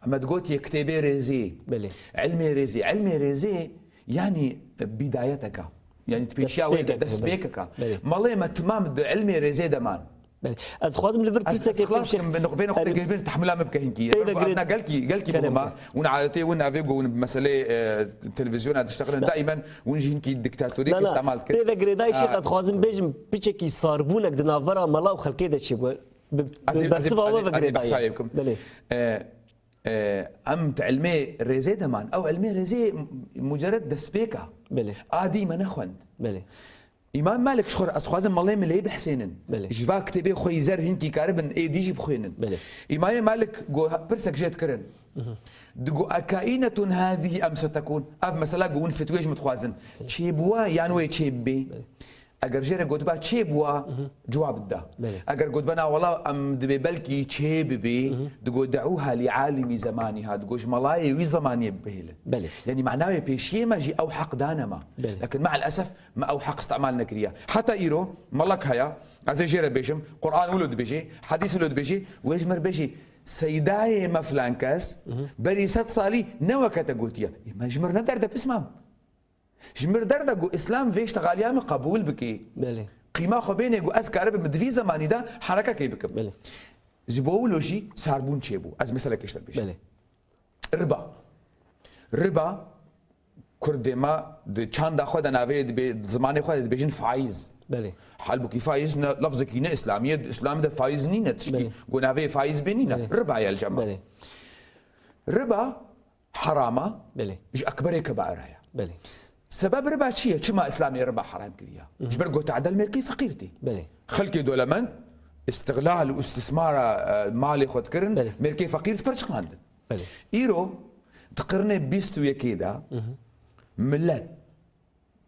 Em digotiye kitêbê rêzê, Belê. Ilmê rêzê. Ilmê rêzê, yanî bidayeteka. Yanî tu pêşiya wê Destpêkek, destpêkeka. Belê. Melê me timam di ilmê rêzê de man. Belê. Ez dixwazim li vir Ez, ez pirsekê xlas bimşe- kim, bi noq-, vê noqtê Em, girvin tehmila min bike hinkî. Pê ve Ev girê-, ana gelkî, gelkî kerem muhim a. ke. Hûn adetê hûn navê go hûn bi meselê, e, televîzyona diştexilin. Na. Daimen hûn jî hinkî diktatoriyê Na, na. Îstemal dikin. Pê ve girêdayî şêx, Ha. ez dixwazim bêjim, piçekî sarbûnek di navbera mela û xelkê de çêbû. Bi, Ez ê, bi ez ê, bersiva ez we ê, ve ez ê behsayê girêdayî. Bikim. Belê. E, e, em di ilmê rêzê de man. Ew ilmê rêzê mucerred destpêk a. Belê. Adî me nexwend. Belê. Îmam Malik ji xwe re, ez dixwazim melê min lê bihsênin. Belê. Ji va kitêbê xwe yî zer hinkî karibin êdî jî bixwînin. Belê. Îmamê Malik go pirsek jê dikirin. Mhm. Digo, "Ekaînetun hâzî em setekûn?" Ev mesela go hûn fetwê ji min dixwazin. Belê. Çêbûwa yan wê çêbibê? Belê. Eger jê re gotiba çêbûwa, Mhm. cewab dida. Belê. Eger gotiba na wela em dibê belkî çêbibê, Mhm. digo, "Deûha li alîmî zemanîha." Digo, "Ji melayê wî zemaniyê bibihêlin." Belê. Yanî mana wê pêşiyê me jî ew heq dane me. Belê. Lakin me'el esef, Me ew heq îstemal nekiriye. Heta îro melek heye, ez ê jê re bêjim, Quran wilo dibêje, hedîs wilo dibêje, wê ji mir bêjî, Seydayê me filan kes, Mhm. berî sed salî ne weke te gotiye. Ê, me ji mir ne derde pismam. Ji mir derde ku Îslam vê ştexaliya min qebûl bike. Belê. Qîma xwe bêne ku ez karibim di vî zemanî de herekekê bikim. Belê. Ji bo wilo jî sarbûn çêbû. Ez meselekê ji te bêjim. Belê. Riba. Riba, Kurdê me di çanda xwe de navê dibe-, di zimanê xwe de dibêjin faiz. Belê. Halbûkî faiz ne, lafzekî ne îslamî ye, di îslamê de faiz nîne, tişkî Belê. Ku navê faiz bê nîne. Belê. Riba ye li cem me. Belê. Riba herama Belê. Ji ekberê kebaira ye. Belê. Sebeb riba çi ye? Çima îslamê riba heram kiriye? Hı hı. Ji ber ku tedel mêrkê feqîr tê. Belê. Xelkê dolemend îstiglal û îstismara, e, malê xwe dikirin, Belê. Mêrkê feqîr diperçiqandin. Belê. Îro di qirnê bîst û yekê de Hı hı. Milet,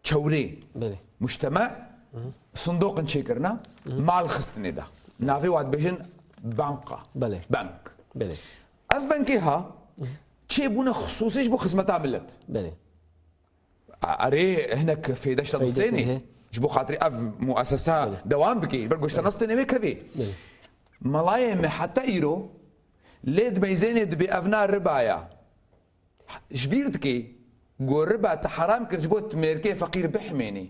çewrê, Belê. Mujteme, Hı hı. Sindoqin çêkirine, Hı hı. Mal xistinê de. Navê wa dibêjin banka. Belê. Bank. Belê. Ev bankê ha, Hı hı. Çêbûne xisûsî ji bo xizmeta milet. Belê. A-, erê hinek fêde ji te Feyde distênê. Tê. Ji bo xatirê ev muesesa dewam bike. Ber goşte nas têne wê kevê. Melayê me heta îro lê di meyzênê dibê ev na riba ya. Ji bîr dikê, go riba te heram kir ji bo tu mêrkê feqîr bihimênî.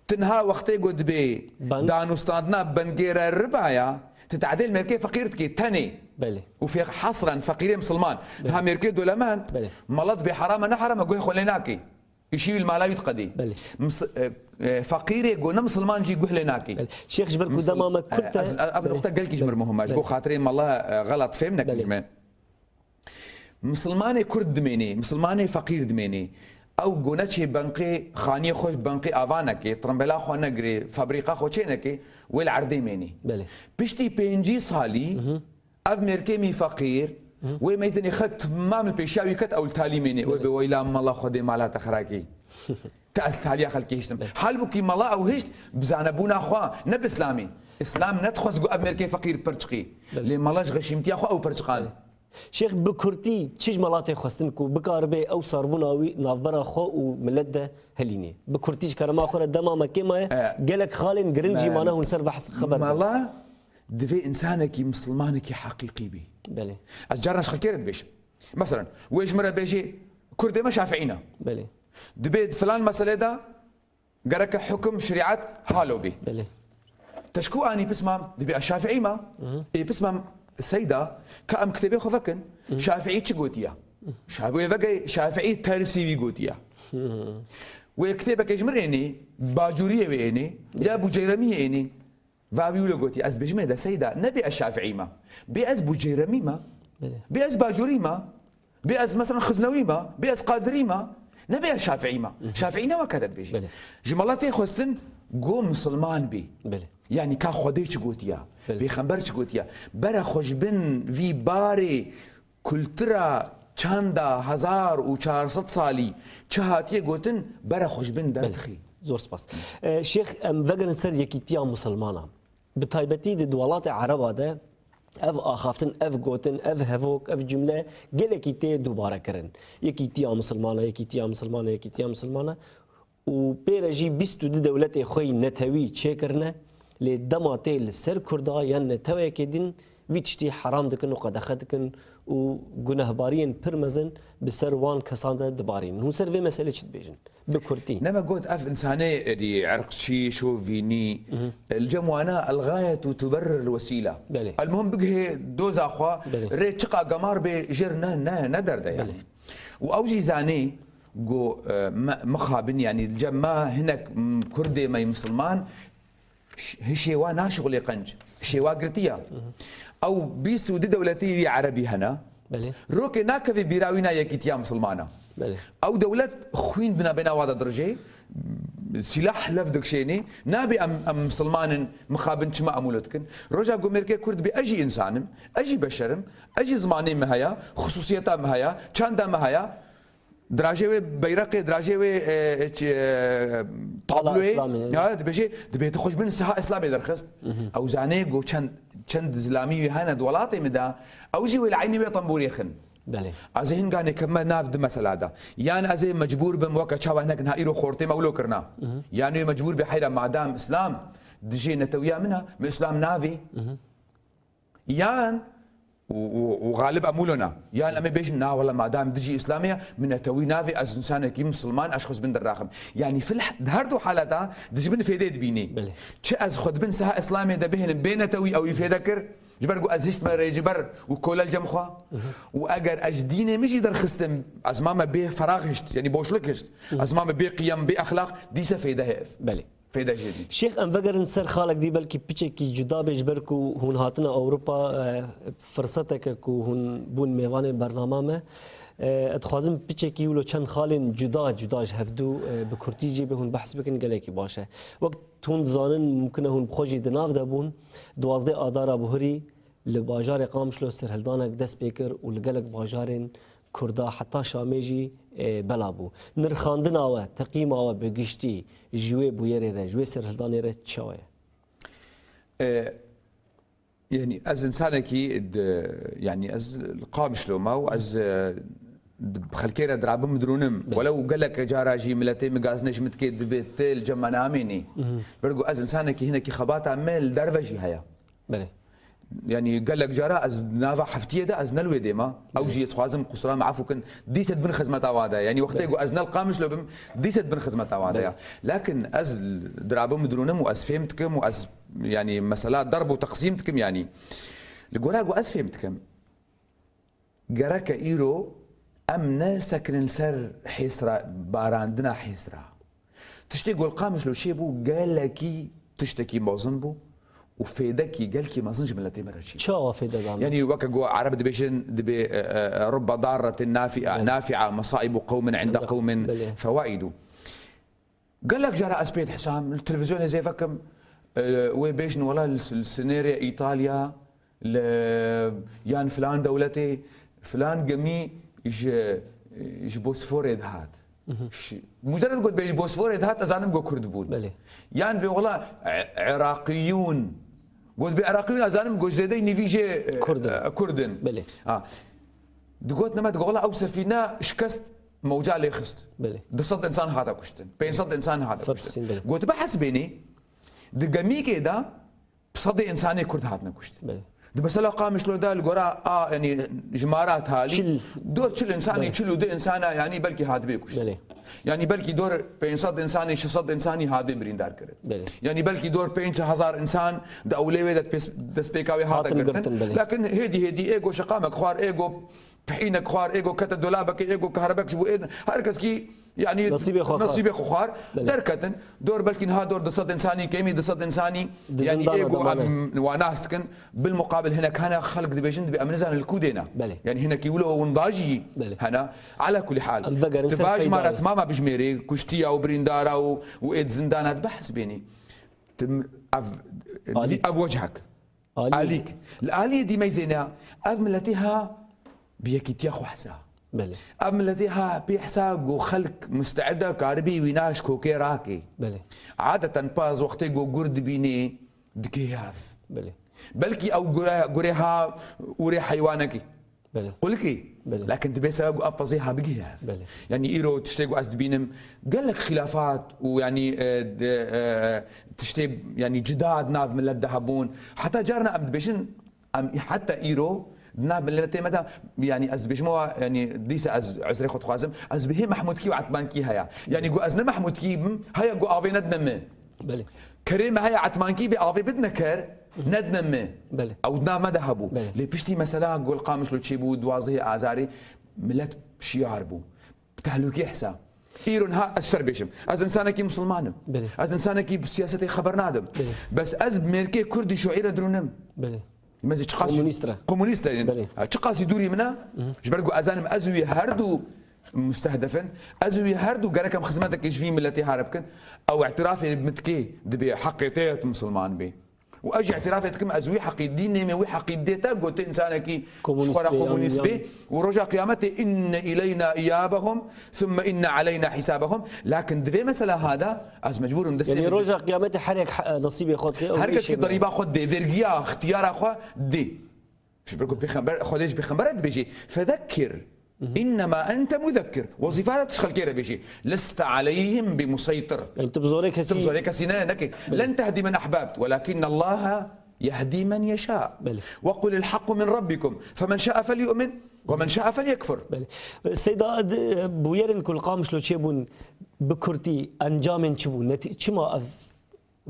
Tinha wextê go dibê Ban- danûstandina bengêre riba ya, tu tadêl mêrkê feqîr dikê tenê. Belê. Û fê hasran feqîrê misilman. Belê. Ha mêrkê dolemend, Belê. Mala dibê herame ne herame guhê xwe lê nakê. Îşî wî li mala wî diqedî. Belê. Mis- e, e, feqîrê go ne misilman jî guh lê nakê. Belê. Şêx, ji ber ku Misil- dema me e, kurt e. ez- Ev Belê. Nuqte gelkî ji mir muhim e. Ji bo Belê. Xatirê mala, e, xelat fêm nekin Belê. ji me. Misilmanê Kurd dimênê, misilmanê feqîr dimênê. Ew go neçê benqê xaniyê xwe ji benqê ava neke, trimbela xwe negirê, fabrîqa xwe çê neke, wê li erdê mênê. Belê. Piştî pêncî salî, ev mêrkê mî feqîr, wê meyzênê xelk timam li pêşiya wî ket ew li talî mênê. Wê Belê. Bê weyla mala Xwedê mala te xirakî. Te ez taliya xelkê hiştim. Halbûkî mala ew hişt bi zanebûna xwe, ne bi Îslamî. Îslam nedixwest ku ev mêrkê feqîr pirçiqî. Belê. Lê mala ji xeşîmtiya xwe ew pirçiqan. Belê. Şêx, bi kurtî çi ji mala tê xwestin ku bikaribe ew sarbûna wî navbera xwe û milet de helînê? Bi kurtî ji kerema xwe re dema me kêm maye, E, gelek xalên girin jî me- mane hûn ser behs xeber bidin. Mala divê însanekî misilmanekî heqîqî bî. Belê. Ez caran ji xelkê re dibêjim. Meselen, wê ji min re bêjê, Kurdê me Şafiî ne. Belê. Dibê di filan meselê de gereke hukum, şerîet halo bî. Belê. Te ji ku anî pismam, dibê ez Şafiî me. Ê pismam Seyda, ka em kitêbê xwe vekin. Şafiî çi gotiye? Şa-, wê vegey Şafiî tersî wî gotiye. Wê kitêbeke ji min ênî, bacûriyê wê ênî, ya Buceyramiyê ênî. Va wî wilo gotî, ez dibêjim ê de Seyda, ne bê ez Şafiî me, bê ez Bucêremî me, Belê. Bê ez Bacûrî me, bê ez mesela Xiznewî me, bê ez Qadirî me, ne bê ez Şafiî me. Şafiî ne weke te dibêjî. Belê. Ji mala tê xwestin go misilman bî. Belê. Yanî ka Xwedê çi gotiya, Belê. Pêxember çi gotiya. Bere xwe ji bin vî barê kultura çanda hezar û çar sed salî çi hatiye gotin, bere xwe ji bin Belê. Derdixî. Zor spas. E, Şêx, em vegerin ser yekîtiya misilmana. Bi taybetî di, di welatê Ereba de ev axaftin, ev gotin, ev hevok, ev cumle gelekî tê dubare kirin. Yekîtiya misilmana, yekîtiya misilmana, yekîtiya misilmana. Û pê re jî bîst û du dewletê xwe yî netewî çêkirine, lê dema tê li ser Kurda yan neteweyekê din vî tiştî heram dikin û qedexe dikin û gunehbariyên pir mezin bi ser wan kesan de dibarînin. Hûn ser vê meselê çi dibêjin? Bi kurtî. Ne me got ev însanê êdî irqçî, şovînî, li cem wana el-gayet û tuberrir el-wesîla. Belê. El-muhim bigihê doza xwe, Belê. Rê çiqa gemar bê jêr ne, ne, ne derde yani. Belê. Û ew jî zanî ku, e, me, mixabin, yanî li cem me hinek, m, Kurdê me yî misilman, ş-, hişê wa naşixulê qenc, hişê wa girtiya. Ew bîst û du dewletî wî erebî hene. Belê. Rokê nakevê bîra wî na yekîtiya misilmana. Belê. Ew dewlet xwîn di navbêna wa de dirijê, sîlah lev dikşênê, nabê em, em misilman in, mixabin çima em wilo dikin. Roja ku mêrkê Kurd bê, ez jî însan im, ez jî beşer im, ez jî zimanê me heye, xisûsiyeta me heye, çanda me heye, dirajê wê beyreqê, dirajê wê, e, çi, e, tabloyê, Îslamê, ya, dibêje, dibê tu xwe ji bin siha Îslamê derxist. Ew zanê ku çend, çend zilamî wî hene di welatê min de, ew jî wê li eynî wê tembûrê xin. Belê. Ez ê hin ganê kevme nav di mesela de. Yan ez ê mecbûr bim weke çawa hinek niha îro xortê me wilo kirina. Yan wê mecbûr bê heyra madam Îslam dijê netewiya min e, min Îslam navê. Yan û, û, û xalib em wilo ne. Yan em ê bêjin, na wele madam dijî Îslamê ye, min netewî navê, ez însanekî misilman, ez xwe ji bin dernaxim. Yanî fil di her du haleta di ji bin fêdê dibînî. Belê. Çi ez xwe di bin siha Îslamê de bihêlim bê netewî ew wî fêde kir, ji ber ku ez hiştime rêciber û kole li cem xwe. Û eger ez ji dînê min jî derxistim, ez mame bê ferax hişt, yanî boşluk hişt. Ez mame bê qiyem, bê exlaq, dîse fêde heye. Belê. Fêde jê dî. Şêx, em vegerin ser xalek dî, belkî piçekî cuda bê, ji ber ku hûn hatine Ewropa, e, firseteke ku hûn bûn mêvanê bernama me. E, ez dixwazim piçekî wilo çend xalên cuda cuda ji hevdû, e, bi kurtî jê bê hûn behs bikin, gelekî baş e. Wek hûn dizanin, mimkun e hûn bi xwe jî di nav de bûn. Duwazdeh Adara buhirî li bajarê Qamişlo serhildanek dest pê kir û li gelek bajarên Kurda heta Şamê jî, e, bela bû. Nirxandina we, teqîma we bi giştî ji wê bûyerê re, ji wê serhildanê re çawa ye? E, yanî ez însanekî di, yanî ez li Qamişlo me û ez, e, Xelkê re dirabim dirûnim. Belê. Welew gelek cara jî miletê min gazinê ji min dikê dibê til cem me namênî. Ber ku ez insanekî hinekî xebata me li derve jî heye. Belê. Yanî gelek cara ez nava heftiyê de ez ne li wê dêma. Ew Belê. Jî ez dixwazim qusura me efû kin. Dîset bin xizmeta wa de. Yanî wextê Belê. Ku ez ne li Qamişlo bim, dîset bin xizmeta wa de Belê. Ya. Lakin ez dirabim dirûnim û ez fêm dikim û ez yanî mesela derb û teqsîm dikim yanî. Li gora ku ez fêm dikim. Gereke îro em ne sekinin ser hêsra, barandina hêsra. Tiştê ku li Qamişlo çêbû gelekî tiştekî mezin bû û fêdekî gelkî mezin ji miletê me re çêbû. Çawa fêde dane? Yanî weke ku Ereb dibêjin, dibê, e, e, e, "Rubbe darretin nafia, Belê. Nafia, mesaibu qewmin inde Belê. Qewmin Belê. Fewaidu." Gelek cara ez pê dihesam, li televîzyonê zêvekim, e, wê bêjin, "Wela li, li sinêrê Îtalya, li, yan filan dewletê, filan gemî ji, ji Bosforê dihat." Şi-, mucerred got bê ji Bosforê dihat, ez zanim got Kurd bûn. Belê. Yan vê wela, e, Iraqiyûn. Got bê Iraqiyûn, ez zanim got zêdey nîvî jê, e, Kurd in. E, Kurd in. Belê. Ha. Digot neme, digot, "Wela ew sefîne şikest mewca lê xist." Belê. Du sed insan hate kuştin. Pênc sed insan hate kuştin. Filistin, belê. Got, "Bihesibênê, di gemîkê de sedê insanê Kurd hatine kuştin." Belê. Di mesela Qamişlo de li gora a, yanî jimara talî, Çil. Dor çil insanî, Belê. Çil û du insana, yanî belkî hatibê kuştin. Belê. Yanî belkî dor pênc sed insanî, şeş sed insanî hatibê birîndar kirin. Belê. Yanî belkî dor pênc hezar insan di ewlê wê de pês-, destpêka wê hate Hatin girtin. Girtin, belê. Lakin hêdî hêdî ê go şeqamek xwar, ê go pihînek xwar, ê go kete dolabekê, ê go kahrabek ji bo ê, her kes kî, yanî Nasîbê xwe xwar. Nasîbê xwe xwar, Belê. Derketin. Dor belkî niha dor du sed insanî, kêmî du sed insanî, Di yanî zindana ê go de mane. Em wa nas dikin, bil muqabil hinek hene xelk dibêjin, dibê em nizanin li ku dêne. Belê. Yanî hinekî wilo winda jî Belê. Hene. Ala kulî hal. Em vegerin ser Tiva ji me re feyda. Timama bijmêrê, kuştiya û birîndara û, û ê di zindana dibehesibênî. Tim-, ev, Alî. Ev wecihek. Alî. Alîk. Li aliyê dî meyzêne, ev miletê ha bi yekîtiya xwe hesa. Belê. Ev miletê ha pê hesa ku xelk musteed e karibî wîna ji kokê rakê. Belê. Adeten paz wextê ku gur dibînê dikê hev. Belê. Belkî ew gure, gurê ha ûrê heywanekî. Belê. Qulikî. Belê. Lakin dibê sebeb ku ev fezê ha bigihî hev. Belê. Yanî îro tiştê ku ez dibînim, gelek xilafat û yanî, e, de, e, tiştê yanî cida di nav milet de hebûn. Heta carna em dibêjin, em heta îro di nav miletê me de, yanî ez dibêjim wa, yanî dîsa ez uzrê xwe dixwazim, ez bihê Mehmûdkî û Etmankî heye. Yanî ku ez ne Mehmûdkî bim, heye ku avê nedine me. Belê. Kerê me heye Etmankî bê avê bidine ker, nedine me. Belê. Ew di nav me de hebû. Belê. Lê piştî mesela Gol Qamişlo çêbû, duwazdehê Azarê, milet şiyar bû. Bi tehlûkê hesa. Îro niha ez ser bêjim. Ez insanekî musulman im. Belê. Ez insanekî bi siyasetê xeber nadim. Belê. Bes ez mêrkê Kurdî şoîre dirûnim. Belê. Me zî çiqas Komunîst re. Komunîst re. Belê. Ha, çiqasî dûrî min e, ji ber ku ez zanim ez û wî her du mustehdef in, ez û wî her du gerek em xizmetekê ji vî miletê hare bikin. Ew îtirafê min dikê dibê heqê te ye tu musulman bê. Û ez jî îtirafê dikim ez wî heqî dînê me, wî heqî dê te, got tu insanekî Komunîst ji xwe re bê, komunîst yan, bê yan. Û roja qiyametê inne ileyna iyabehum, thumme inne aleyna hisabehum. Lakin divê mesela hada, ez mecbûr im destê Yanî min roja qiyametê her yek he-, nasîbê xwe dike, ew Her ê kes ki şê derîba xwe dê, vergiya, ixtiyara xwe dê. Ji ber ku pêxember, Xwedê ji pêxembera dibêjê, "Fedekkir, innema ente mudekkir." Wezîfa te tu ji xelkê re bêjî, "Leste aleyhim bi museytir." Yanî tu bi zorê kesî Tu bi zorê kesî ne, neke. Belê. "Len tehdi men ahbabt, welakinne Allaha yehdi men yeşâ. Belê. Ve qulil hakku min rabbikum, femen şâe felyu'min, ve men şâe felyekfur." Belê. Seyda, di, bûyerên ku li Qamişlo çêbûn, bi kurtî encamên çi bû? Netî-, çima ev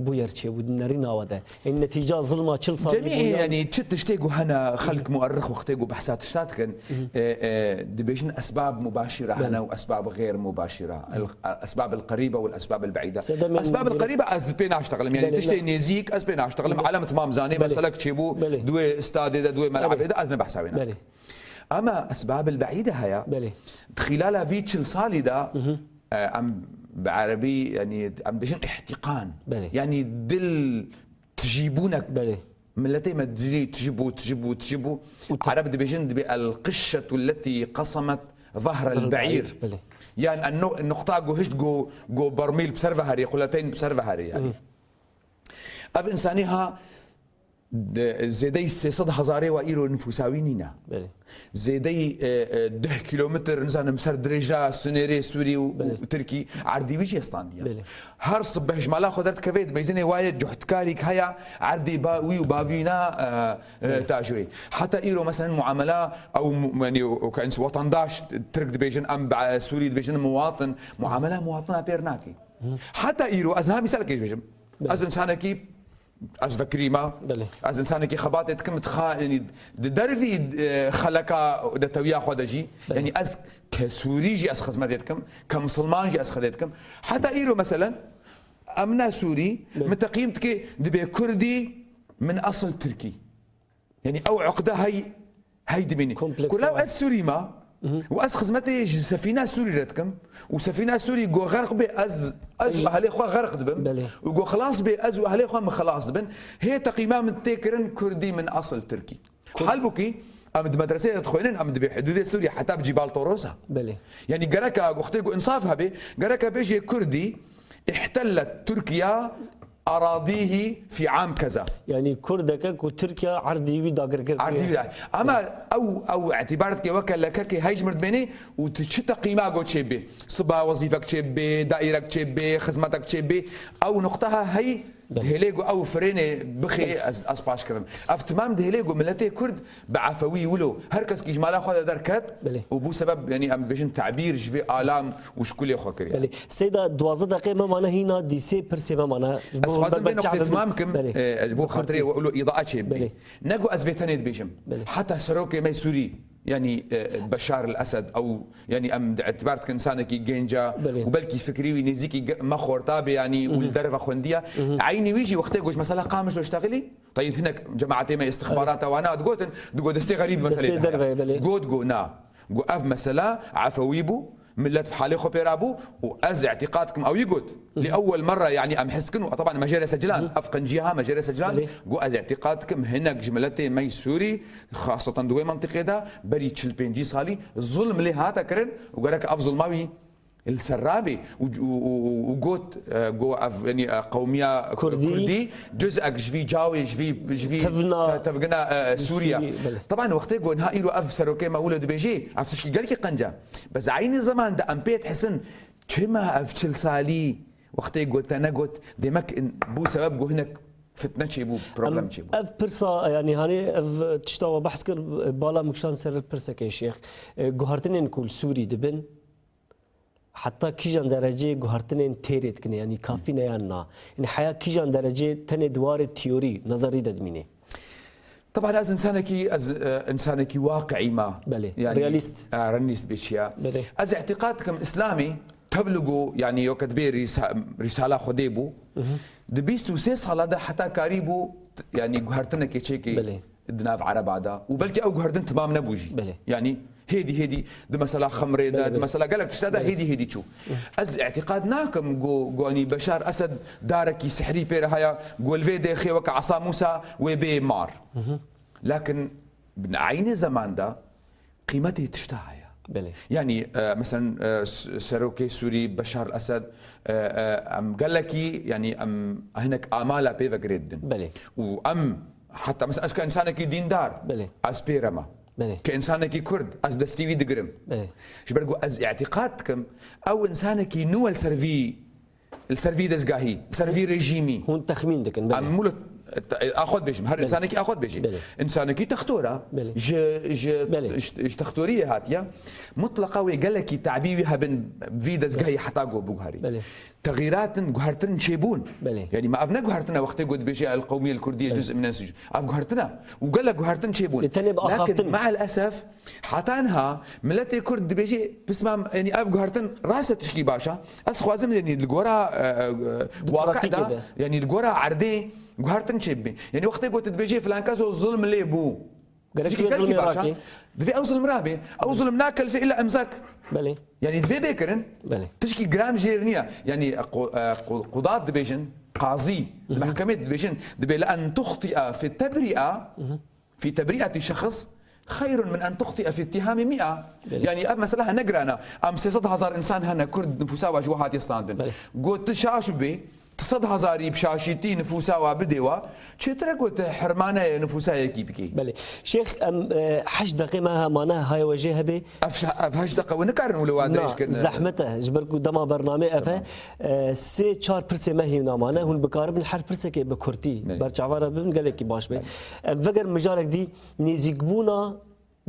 bûyer çêbû di nerîna we de? Ên netîca zilma çil salî Cemî, bû yan? Yanî çi tiştê ku hene xelk muerrix wextê ku behsa tişta dikin, e, e, dibêjin esbab mubaşîra Belê. Hene û esbab xêr mubaşîra. El, esbab el qerîbe û esbab el beîde. Sedemên Esbab el direkt qerîbe ez pê naştexlim. Yanî Belê, tiştê la- nêzîk ez pê naştexlim. Belê. Alem tamam zanê Belê. Meselek çêbû, Belê. Duê stadê de, duê Belê. Melabê de ez ne behsa wê nakim. Belê. Ama esbab el beîde heye. Belê. Di xîlala vî çil salî de, e, em bi erebî, yanî em dibêjin îhtîqan. Belê. Yanî dil tijîbûnek. Belê. Miletê me dilî tijîbû, tijîbû, tijîbû. Û te- Ereb dibêjin dibê el qişşetu letî qesemet zahr el Zahr el beîr. Beîr, belê. Yan en nu-, nuqta ku hişt ku, ku bermîl bi ser ve herî, quleteyn bi ser ve herî yanî. Hı. Ev insanî ha De, zêdeyî sê sed hezarê wa îro nifûsa wî nîne. Belê. Zêdeyî, e, e, deh kilometr, nizanim, ser dirêja sinêrê Sûrî û, û Belê. Tirkî erdî wî jî standiye. Belê. Her sibeh ji mala xwe derdikeve, dibêjinê waye cuhtkarîk heye, erdî ba wî û bavîna, e, e, Belê. Tajoyê. Heta îro, meselen, muamela ew mu-, yanî, o, ke ins-, wetendaş Tirk dibêjin, em be-, Sûrî dibêjin muwatin, muamela muwatina pêr nake. Heta îro, ez ha mîsalekê ji bêjim. Belê. Ez insanekî Ez vekirî me. Belê. Ez insanekî xebatê dikim, dixa-, yanî di dervî, e, xeleka netewiya xwe de jî. Belê. Yanî ez ke Sûrî jî ez xizmetê dikim, ke misilman jî ez xedê dikim. Heta îro meselen, em ne Sûrî, Belê. Min teqîm dike, dibê Kurdî min esil Tirkî. Yanî ew uqde hey, hey dibînî. Kompleks Ku law var. Ez Sûrî me û ez xizmetê ji sefîna Sûrî re dikim û sefîna Sûrî go xerq bê, ez, ez û Ej- ehlê xwe xerq dibim Belê. Û go xilas bê, ez û ehlê xwe min xilas dibin. Hê teqîma min tê kirin Kurdî min esil Tirkî. Kur- Halbûkî em di medreseyê re dixwînin, em dibê hidûdê Sûrî heta bi Cîbal Toros e. Belê. Yanî gereka wextê ku insaf hebe, gereka bêjê Kurdî ihtellet Tirkiya aradîhî fî am keza. Yanî Kurdeke ku Tirkiye erdî wî dagir kir. Erdî wî da-, ama ew, ew îtîbar dike weke lekekê hey ji mir dibênê û tu çi teqîma go çêbê. Siba wezîfek çêbê, daîrek çêbê, xizmetek çêbê. Ew nuqteha hey Belê. Dihêlê ku ew firênê bixê, ez, ez paş kevim. Ev timam dihêlê ku miletê Kurd bi efewî wilo her kes kî ji mala xwe de derket Belê. Û bû sebeb, yanî em dibêjin tebîr ji vê alam û ji kulê xwe kiriye. Belê. Seyda, duwazdeh deqê me mane hîna dîsê pirsê me mane. Ji Ez bo xwazim vê berber noqtê çavê min. Timam kim, Belê. E, ji bo Bi xatirê Kurdî. We wilo îdaa çê bê. Belê. Ne ku ez vê tenê dibêjim. Belê. Heta serokê me Sûrî, yanî, e, Beşar el Esed, ew, yanî em di îtibar dikin insanekî genc e Belê. Û belkî fikrî wî nêzîkî ge-, me xorta bê, yanî û li derve xwendiye. Eynî wî jî wextê ku ji mesela Qamişlo ştexilî, tayîd hinek cemaetê me îstixbarata wana digotin, digo destê xerîb meselê Destê de heye. Derve, belê. Got, go na. Go ev mesela efewî bû, millet bi halê xwe pê rabû û ez îtîqad dikim, ew yî got. Li ewwel merre, yanî em his dikin û teban me jê re secilan, ev qenciya ha me jê re secilan, Belê. Go ez îtîqad dikim, hinek ji miletê me yî Sûrî, xaseten di wê mentiqê de, berî çil pêncî salî zulm lê hate kirin û gerek ev zulma wî li ser rabê û, û, û, û, û got, e, go ev, yanî, e, qewmiya Kurdî. Kurdî, cuzek ji vî cawê, ji vî, ji vî Tevna te-, tevgina, e, Sûriye. Sûrî, belê. Teban wextê go niha îro ev serokê me wilo dibêjê, ev tişkî gelkî qenc e. Bes eynî zeman de em pê dihisin, çima ev çil salî wextê go te negot, demek in-, bû sebeb go hinek fitne çêbû, problem Em çêbû. Ev pirsa, yanî, hanê ev tişta we behs kir, bala min kişand ser pirsekê şêx. E, guhertinên ku li Sûrî dibin, heta kîjan derecê guhertinên têrê dikin, yanî kafî ne yan na? Yanî heya kîjan derecê tenê di warê teorî, nezerî de dimîne? Teban ez insanekî, ez, e, insanekî waqiî me. Belê, Yanî, realîst. E, realîst bê çiya. Belê. Ez îtîqad dikim Îslamê tevligo, yanî yo ke dibê rîsa-, rîsala Xwedê bû. Di bîst û sê sala de heta karî bû, t-, yanî guhertinekê çêkê Belê. Di nav Ereba de. Û belkî ew guhertin timam nebû jî. Belê. Yanî hêdî hêdî di mesela xemrê de, Belê, di belê. Mesela gelek tişta de Belê. Hêdî hêdî çû. Ez îtîqad nakim go, go, yanî Beşar Esed darekî sihrî pê re haya, go li vê dêxê weke Esa Mûsa wê bê mar. Lakin bi eynî zeman de qîmetê tişta heye. Belê. Yanî, e, meselen, e, s-, serokê Sûrî Beşar Esed, e, e, em gelekî, yanî em hinek amala pê ve girê didin. Belê. Û em heta, meselen, ez ke insanekî dîndar, Belê. Ez pê re me. Belê. Ke insanekî Kurd, ez destî wî digirim. Belê. Ji ber ku ez îtîqad dikim, ew insanekî nû li ser vî li ser vî dezgahî, li ser vî rejîmî. Hûn texmîn dikin, belê. Em mûl, a xwe dibêjim, her Belê. Însanekî a xwe dibêjî. Belê. Însanekî textor e, Belê. Ji, ji, Belê. ji, ji textoriyê hatiye. Mutleqa wê gelekî tabî wî hebin vî dezgahî Belê. Heta go biguherî. Belê. Texîratin, guhertin çêbûn. Belê. Yanî me ev ne guhertin e wextê go dibêje el qewmiyel kurdiyê Belê. Cuz min ensî. Ev guhertin e. Û gelek guhertin çêbûn. Lê tenê bi Lakin axaftin. Me'el esef, Heta niha miletê Kurd dibêje, pismam, yanî ev guhertin rast e, tişkî baş e. Ez dixwazim, yanî li gora, e, e, Di waqi'da, pratikê de. Yanî li gora erdê guhertin çêbibe. Yanî wextê got dibêje filan kes o zulm lê bû. Gerek Tişkî wê gelkî zulmê baş e. Rake. Divê ew zulm rabe. Ew zulm nakelfe illa emzak. Belê. Yanî divê bê kirin. Belê. Tişkî giran jêr niye. Yanî, e, qu-, e, qu-, qudat dibêjin, qazî, di Hı hı. Mehkemê dibêjin, dibê li en tuxti'a fi tebri'a. Hı hı. Fî tebri'etî şexs xeyrun min en tuxti'e fî îttihamî mi'a. Belê. Yanî ev mesela hene giran e. Em sê sed hezar însan hene Kurd nifûsa we ji we hatiye standin. Belê. Got tu şaş bibê, sed hezarî bi şaşîtî nifûsa wa bidê wa, çêtir e ku tu hirmane nifûsa yekî bikî. Belê. Şêx, em, e, heşt deqê me hemane, haya we jê hebe. Ev şa-, ev heşt deqe we nikarin wilo wa Na, dirêj kirin. Zehmet e, ji ber ku dema bernamê ev e. Tamam. E, sê çar pirsê me hîna mane, hûn bikaribin her pirsekê bi kurtî Belê. berçavara bibin, gelekî baş be. Belê. Em veger mijarek dî nêzîkbûna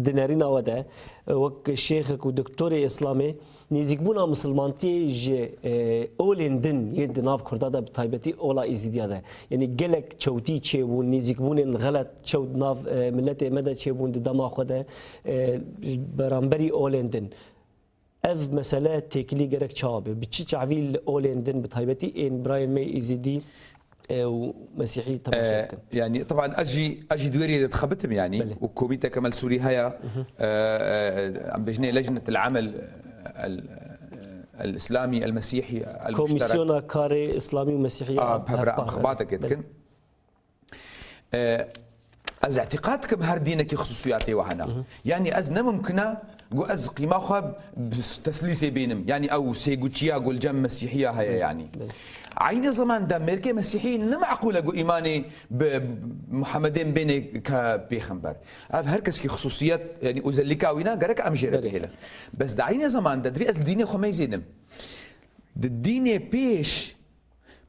di nerîna we de, wek şêxek û doktorê Îslamê, nêzîkbûna misilmantiyê ji, e, olên din yê di nav Kurda de, bi taybetî ola Êzîdiya de. Yanî gelek çewtî çêbûn, nêzîkbûnên xelet çewt nav, e, miletê me de çêbûn di dema xwe de, e, beramberî olên din. Ev mesele têkilî gerek çawa be? Bi çi çavî li olên din, bi taybetî ên birayên me Êzîdî, e, û Mesîhî temaşe E, bikin? Yani, teban ez jî, ez jî di wê rêyê de dixebitim, yani, Belê. û komîteke me li Sûrî heye, e, e, em bêjinê Lejnetil Emel el, el Îslamî, el Mesîhî, el Muşterek. Komîsyona Karê Îslamî û Mesîhî A, ya pevra em Hevpa. xebateke Belê. dikin. E, ez îtîqad dikim her dînekî xisûsiyatê we hene. Hı hı. Yani ez ne mimkine ku ez qîma xwe bi teslîsê bînim. Yani ew sêguçiya ku li cem Mesîhiya heye Belê, yani. belê. Eynî zeman de mêrkê Mesîhî ne meqûl e ku îmanê bi Muhammedê bêne ke pêxember. Ev her keskî xisûsiyet, yani özellikê wîna gerek em jê re Belê. bihêlin. Bes di eynî zeman de divê ez li dînê xwe meyzênim. Di dînê pêş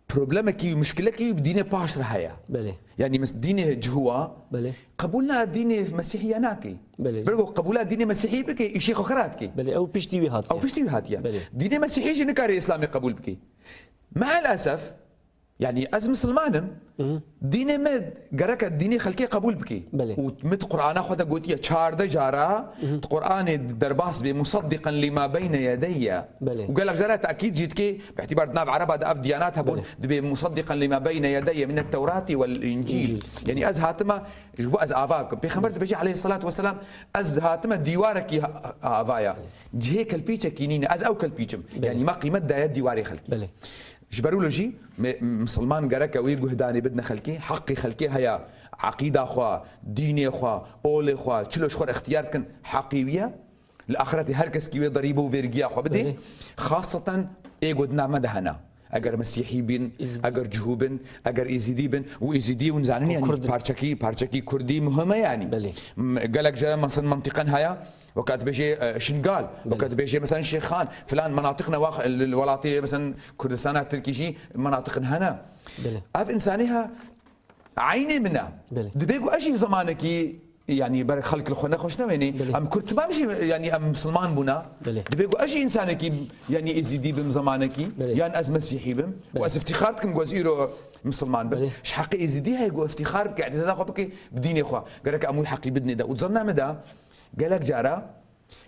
problemekî û muşkilekî bi dînê paş re heye. Belê. Yani mes-, dînê Cihûwa Belê. qebûl na dînê Mesîhiya nakê. Belê. Ber ku qebûla dînê Mesîhî bike, îşê xwe xira dike. Belê, ew piştî wî hatiye. Ew piştî wî hatiye. Belê. Dînê Mesîhî jî nikare Îslamê qebûl bike. Meelesef, yani ez misilman im, Hı hı. dînê me gereke dînê xelkê qebûl bike. Belê. Û min di Qur'ana xwe de gotiye, çardeh cara Hı hı. di Qur'anê derbas bê, "Musaddiqan lima beyne yedeyye." Belê. Û gelek cara tekîd jî dike, bi îtîbar di nav Ereba de ev diyanat hebûn, Belê. dibê, "Musaddiqan lima beyne yedeyye min et-Tewrati wel-Încîl." Încîl. Yani ez hatime, ji bo ez ava bikim. Pêxember dibêje aleyhissalatu vesselam, "Ez hatime dîwarekî ha-, avaya." Cihê kelpîçekî nîne, ez ew kelpîç im. Belê. Yani me qîmet daye dîwarê xelkî. Belê. Ji ber wilo jî me, misilman gereke wê guhdanê bidine xelkê, heqê xelkê heye, eqîda xwe, dînê xwe, olê xwe, çilo ji xwe re ixtiyar dikin, heqê wî ye. Li axretê her keskî wê derîbe û vergiya xwe bidê. Belê. Xaseten ê ku di nav me de hene. Eger Mesîhî bin, Îzîdî. eger Cihû bin, eger Îzîdî bin, û Îzîdî hûn zanin, Û yani Kurd. parçekî, parçekî Kurdî muhim e yani. Belê. M-, gelek jere mesela mentiqen heye, weka dibêje, e, Şingal, Belê. weka dibêje mesela Şêxan, filan menatiq ne, wax, li, li welatê mesela Kurdistana Tirkî jî menatiqin hene. Belê. Ev insanê ha, eynê min e. Belê. Dibê ku ez jî zemanekî, yani ber xelk li xwe nexweş newênê. Belê. Em Kurd tamam jî, yani em misilman bûna. Belê. Dibê ku ez jî insanekî, yani Êzîdî bim zemanekî, Belê. yan ez Mesîhî bim. Belê. Û ez îftîxar dikim ku ez îro misilman bim. Belê. Ji heqê Êzîdî heye ku îftîxar bike, îtîzaza xwe bike bi dînê xwe. Gerek em wî heqî bidinê de. Û di zana me de gelek cara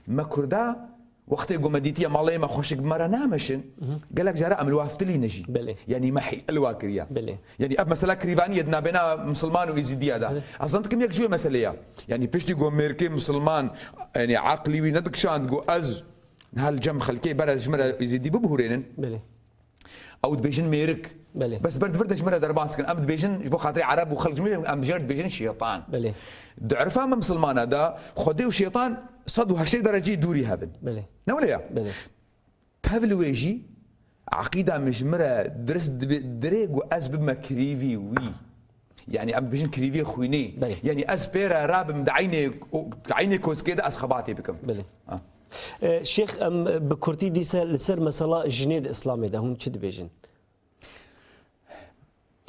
me Kurda wextê ku me dîtiye malê me xweşik bi me re nameşin, Mhm. gelek cara em li wa fitilîne jî. Belê. Yanî me hî-, li wa kiriye. Belê. Yanî ev mesela kirîvanî ye di nabêna misilman û êzîdiya de. Belê. Ez zan dikim yek ji wê meselê ye. Yanî piştî ku mêrkê misilman, yanî eqlî wî nedikişand ku ez niha li cem xelkê ber ez ji min re êzîdî bibihurênin. Belê. Ew dibêjin mêrik. Belê. Bes ber di vir de ji min re derbas kin. Em dibêjin ji bo xatirê Ereb û xelk ji min re, em ji re dibêjin şêtan. Belê. Di irfa me misilmana de Xwedê û şêtan sed û heştê derecî dûrî hev in. Belê. Ne wile ya? Belê. Tev li wê jî eqîda min ji min re dirist dibe, dirê ku ez bibime kirîvî wî. Yanî em dibêjin kirîvî xwînê. Belê. Yanî ez pê re rabim di eynê, di eynê koskê de ez xebatê bikim. Belê. Ha. E, Şêx, em bi kurtî dîse li ser mesela jinê di Îslamê de hûn çi dibêjin?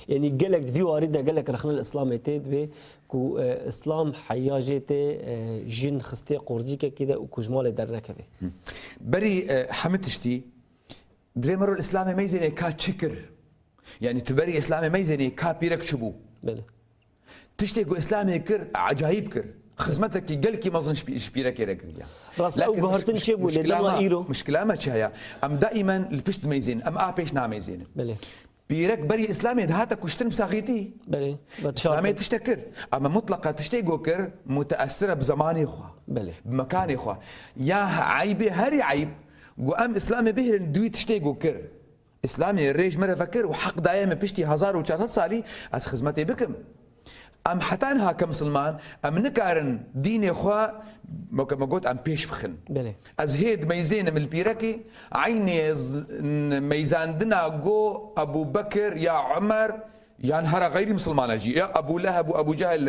Yanî gelek di vî warî de gelek rexne li Îslamê tê dibê ku, e, Îslam heya jê tê, e, jin xistê qorzîkekê de û ku ji malê dernekeve. Hı. Berî, e, hemî tiştî divê mero li Îslamê meyzênê ka çi kir? Yanî tu berî Îslamê meyzênê ka pîrek çi bû? Belê. Tiştê ku Îslamê kir, ecayîb kir. Xizmetekî gelkî mezin ji pî-, ji pîrekê re kiriye. Rast, Lakin ew guhertin miş-, çêbû, lê muşkila dema me, îro? muşkila me çi heye? Em daimen li pişt meyzênin, em a pêş nameyzênin. Belê. Pîrek berî Îslamê dihate kuştin bi saxîtî. Belê. Îslamê tiştek kir. Ama mutleqa tiştê ku kir, muteessir e bi zemanê xwe. Belê. Bi mekanê xwe. Ya eybê herî eyb, ku em Îslamê bihêlin di wî tiştê ku kir. Îslamê rê ji me re vekir û heq daye me piştî hezar û çar sed salî ez xizmetê bikim. Em heta niha ke misilman, em nikarin dînê xwe, weke me got, em pêş bixin. Belê. Ez hê dimeyzênim li pîrekê, eynê z-, n-, meyzandina go Ebû Bekir ya Umer, yan hera xeyrî misilmana jî, ya Ebû Leheb û Ebû Cehil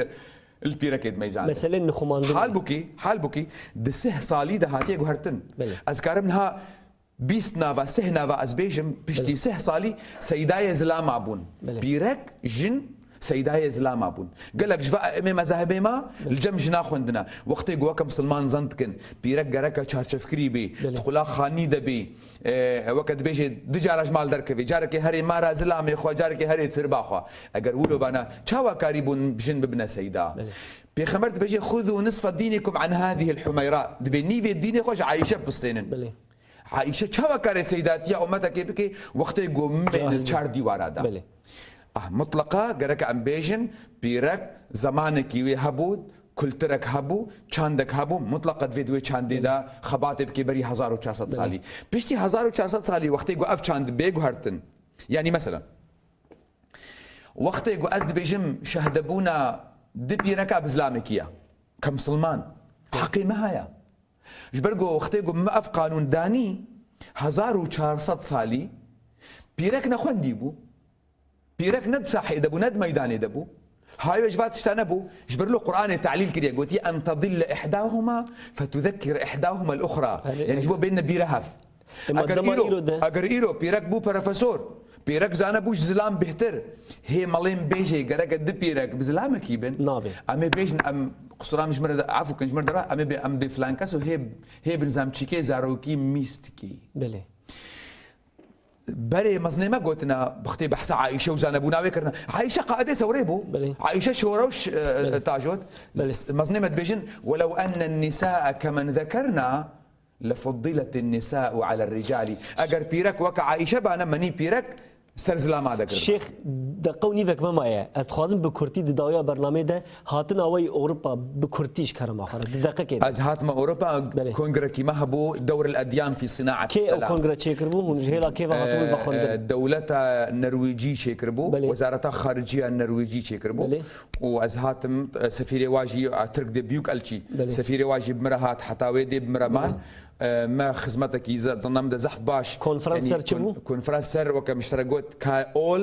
li pîrekê dimeyzandin. Meselê nixumandin. Halbukî, halbukî di sih salî de hatiye guhertin. Belê. Ez karim niha bîst nava, sih nava ez bêjim, piştî Belê. sih salî seydayê zilama bûn. Belê. Pîrek, jin seydayê zilama bûn. Gelek ji va emê mezahibê ma li cem jina xwendina. Wextê ku weke misilman zend dikin, pîrek gereke çarçevkirî bî, Belê. di qula xanî de bî, e, weke dibêjê du cara ji mal derkevê, carekê herê mara zilamê xwe, carekê herê tirba xwe. Eger wilo bana, çawa karî bûn jin bibine seyda? Belê. Pêxember dibêje, "Xuzû nisfe dînikum an hadihil humeyra." Dibê nîvê dînê xwe ji Ayşe bistênin. Belê. Ayşe çawa karê seydatiya ummetekê bike wextê ku mimên Cahil. li çar dîwara da? Belê. Ah, mutlaqa gereke em bêjin, pîrek zemanekî wê hebû, kulturek hebû, çandek hebû, mutlaqa divê di wê çandê de xebatê bike berî hezar û çar sed salî. Piştî hezar û çar sed salî wextê ku ev çand bê guhertin. Yanî mesela, wextê ku ez dibêjim şehdebûna di pîreka bi zilamekî ya, ke misilman, heqê me haya. Ji ber ku wextê ku me ev qanûn danî, hezar û çar sed salî pîrek nexwendî bû. Pîrek ne di sahê de bû, ne di meydanê de bû. Hayê ji va tişta nebû. Ji ber lo Qur'anê telîl kiriye, gotiye, "En tedille ihdahuma fetuzekkir ihdahuma l-uxra." Herê, Yanî ji bo bêne bîre hev. Ema Eger dema îro, îro de. eger îro pîrek bû profesor, pîrek zane bû ji zilam bêhtir. Hê melên bêjê gereke di pîrek bi zilamekî bin. Nabe. Em ê bêjin, em, qusura min ji min re de, efû kin, ji min re de, em ê bê, em dê filan kes û hê, hê bi nizamçîkê zarokî mîstikî. Belê. Berê mezinê me gotina, bixtê behsa Ayşe û zanebûna wê kirina. Ayşe qaedê sewrê bû. Belê. Ayşe şorew ş-, e, tajot. Belê. S-, mezinê me dibêjin, "Welew ennen nisa'e kemen zekerna, lefuddiletin nisa'u alel ricali." Eger pîrek weke Ayşe bane, menî pîrek ser zilama de kirin. Şêx, deqe û nîvek me maye. Ez dixwazim bi kurtî di dawiya bernameyê de hatina we yî Ewropa bi kurtî ji kerema xwe re. Di deqekê de. Ez hatime Ewropa, Belê. Kongrekî me hebû, Dewr el Edyan fî Sinaet Kê ew Selam. kongre çêkiribû? Hûn ji hêla kê ve hatibûn vexwendin? E, dewleta Norwêcî çêkiribû, Belê. Wezareta Xariciya Norwêcî çêkiribû. Belê. Û ez hatim, e, sefîrê wa jî, e, Tirk de büyük elçî. Belê. Sefîrê wa jî bi me re hat, heta wê dê bi me re man. E, me xizmetekî ze-, zana min de zehf baş. Konferans Yanî ser çi kon-, bû? Konferans ser weke min ji te re got, ka ol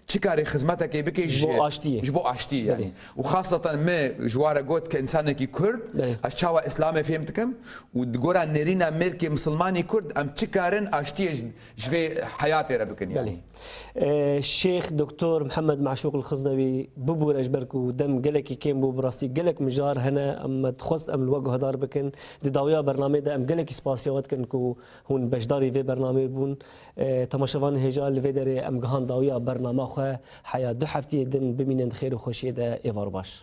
çi karê xizmetekê bike Ji bo aştiyê. Ji bo aştiyê Belê. yanî. Û xaseten me ji wa re got ke însanekî Kurd, Belê. ez çawa Îslamê fêm dikim û di gora nêrîna mêrkê misilmanî Kurd em çi karin aştiyê ji, ji vê heyatê re bikin yanî. Belê. Ee, Şêx Doktor Mihemed Meşûq El-Xiznewî, bibûre ji ber ku dem gelekî kêm bû, bi rastî gelek mijar hene, em me dixwest em li we guhdar bikin. Di dawiya bernameyê de em gelekî spasiya we dikin ku hûn beşdarî vê bernameyê bûn. Ee, temaşevanên hêja, li vê derê em gihan dawiya bernama xwe. Heya du heftiyê din, bimînin di xêr û xweşiyê de, êvar baş.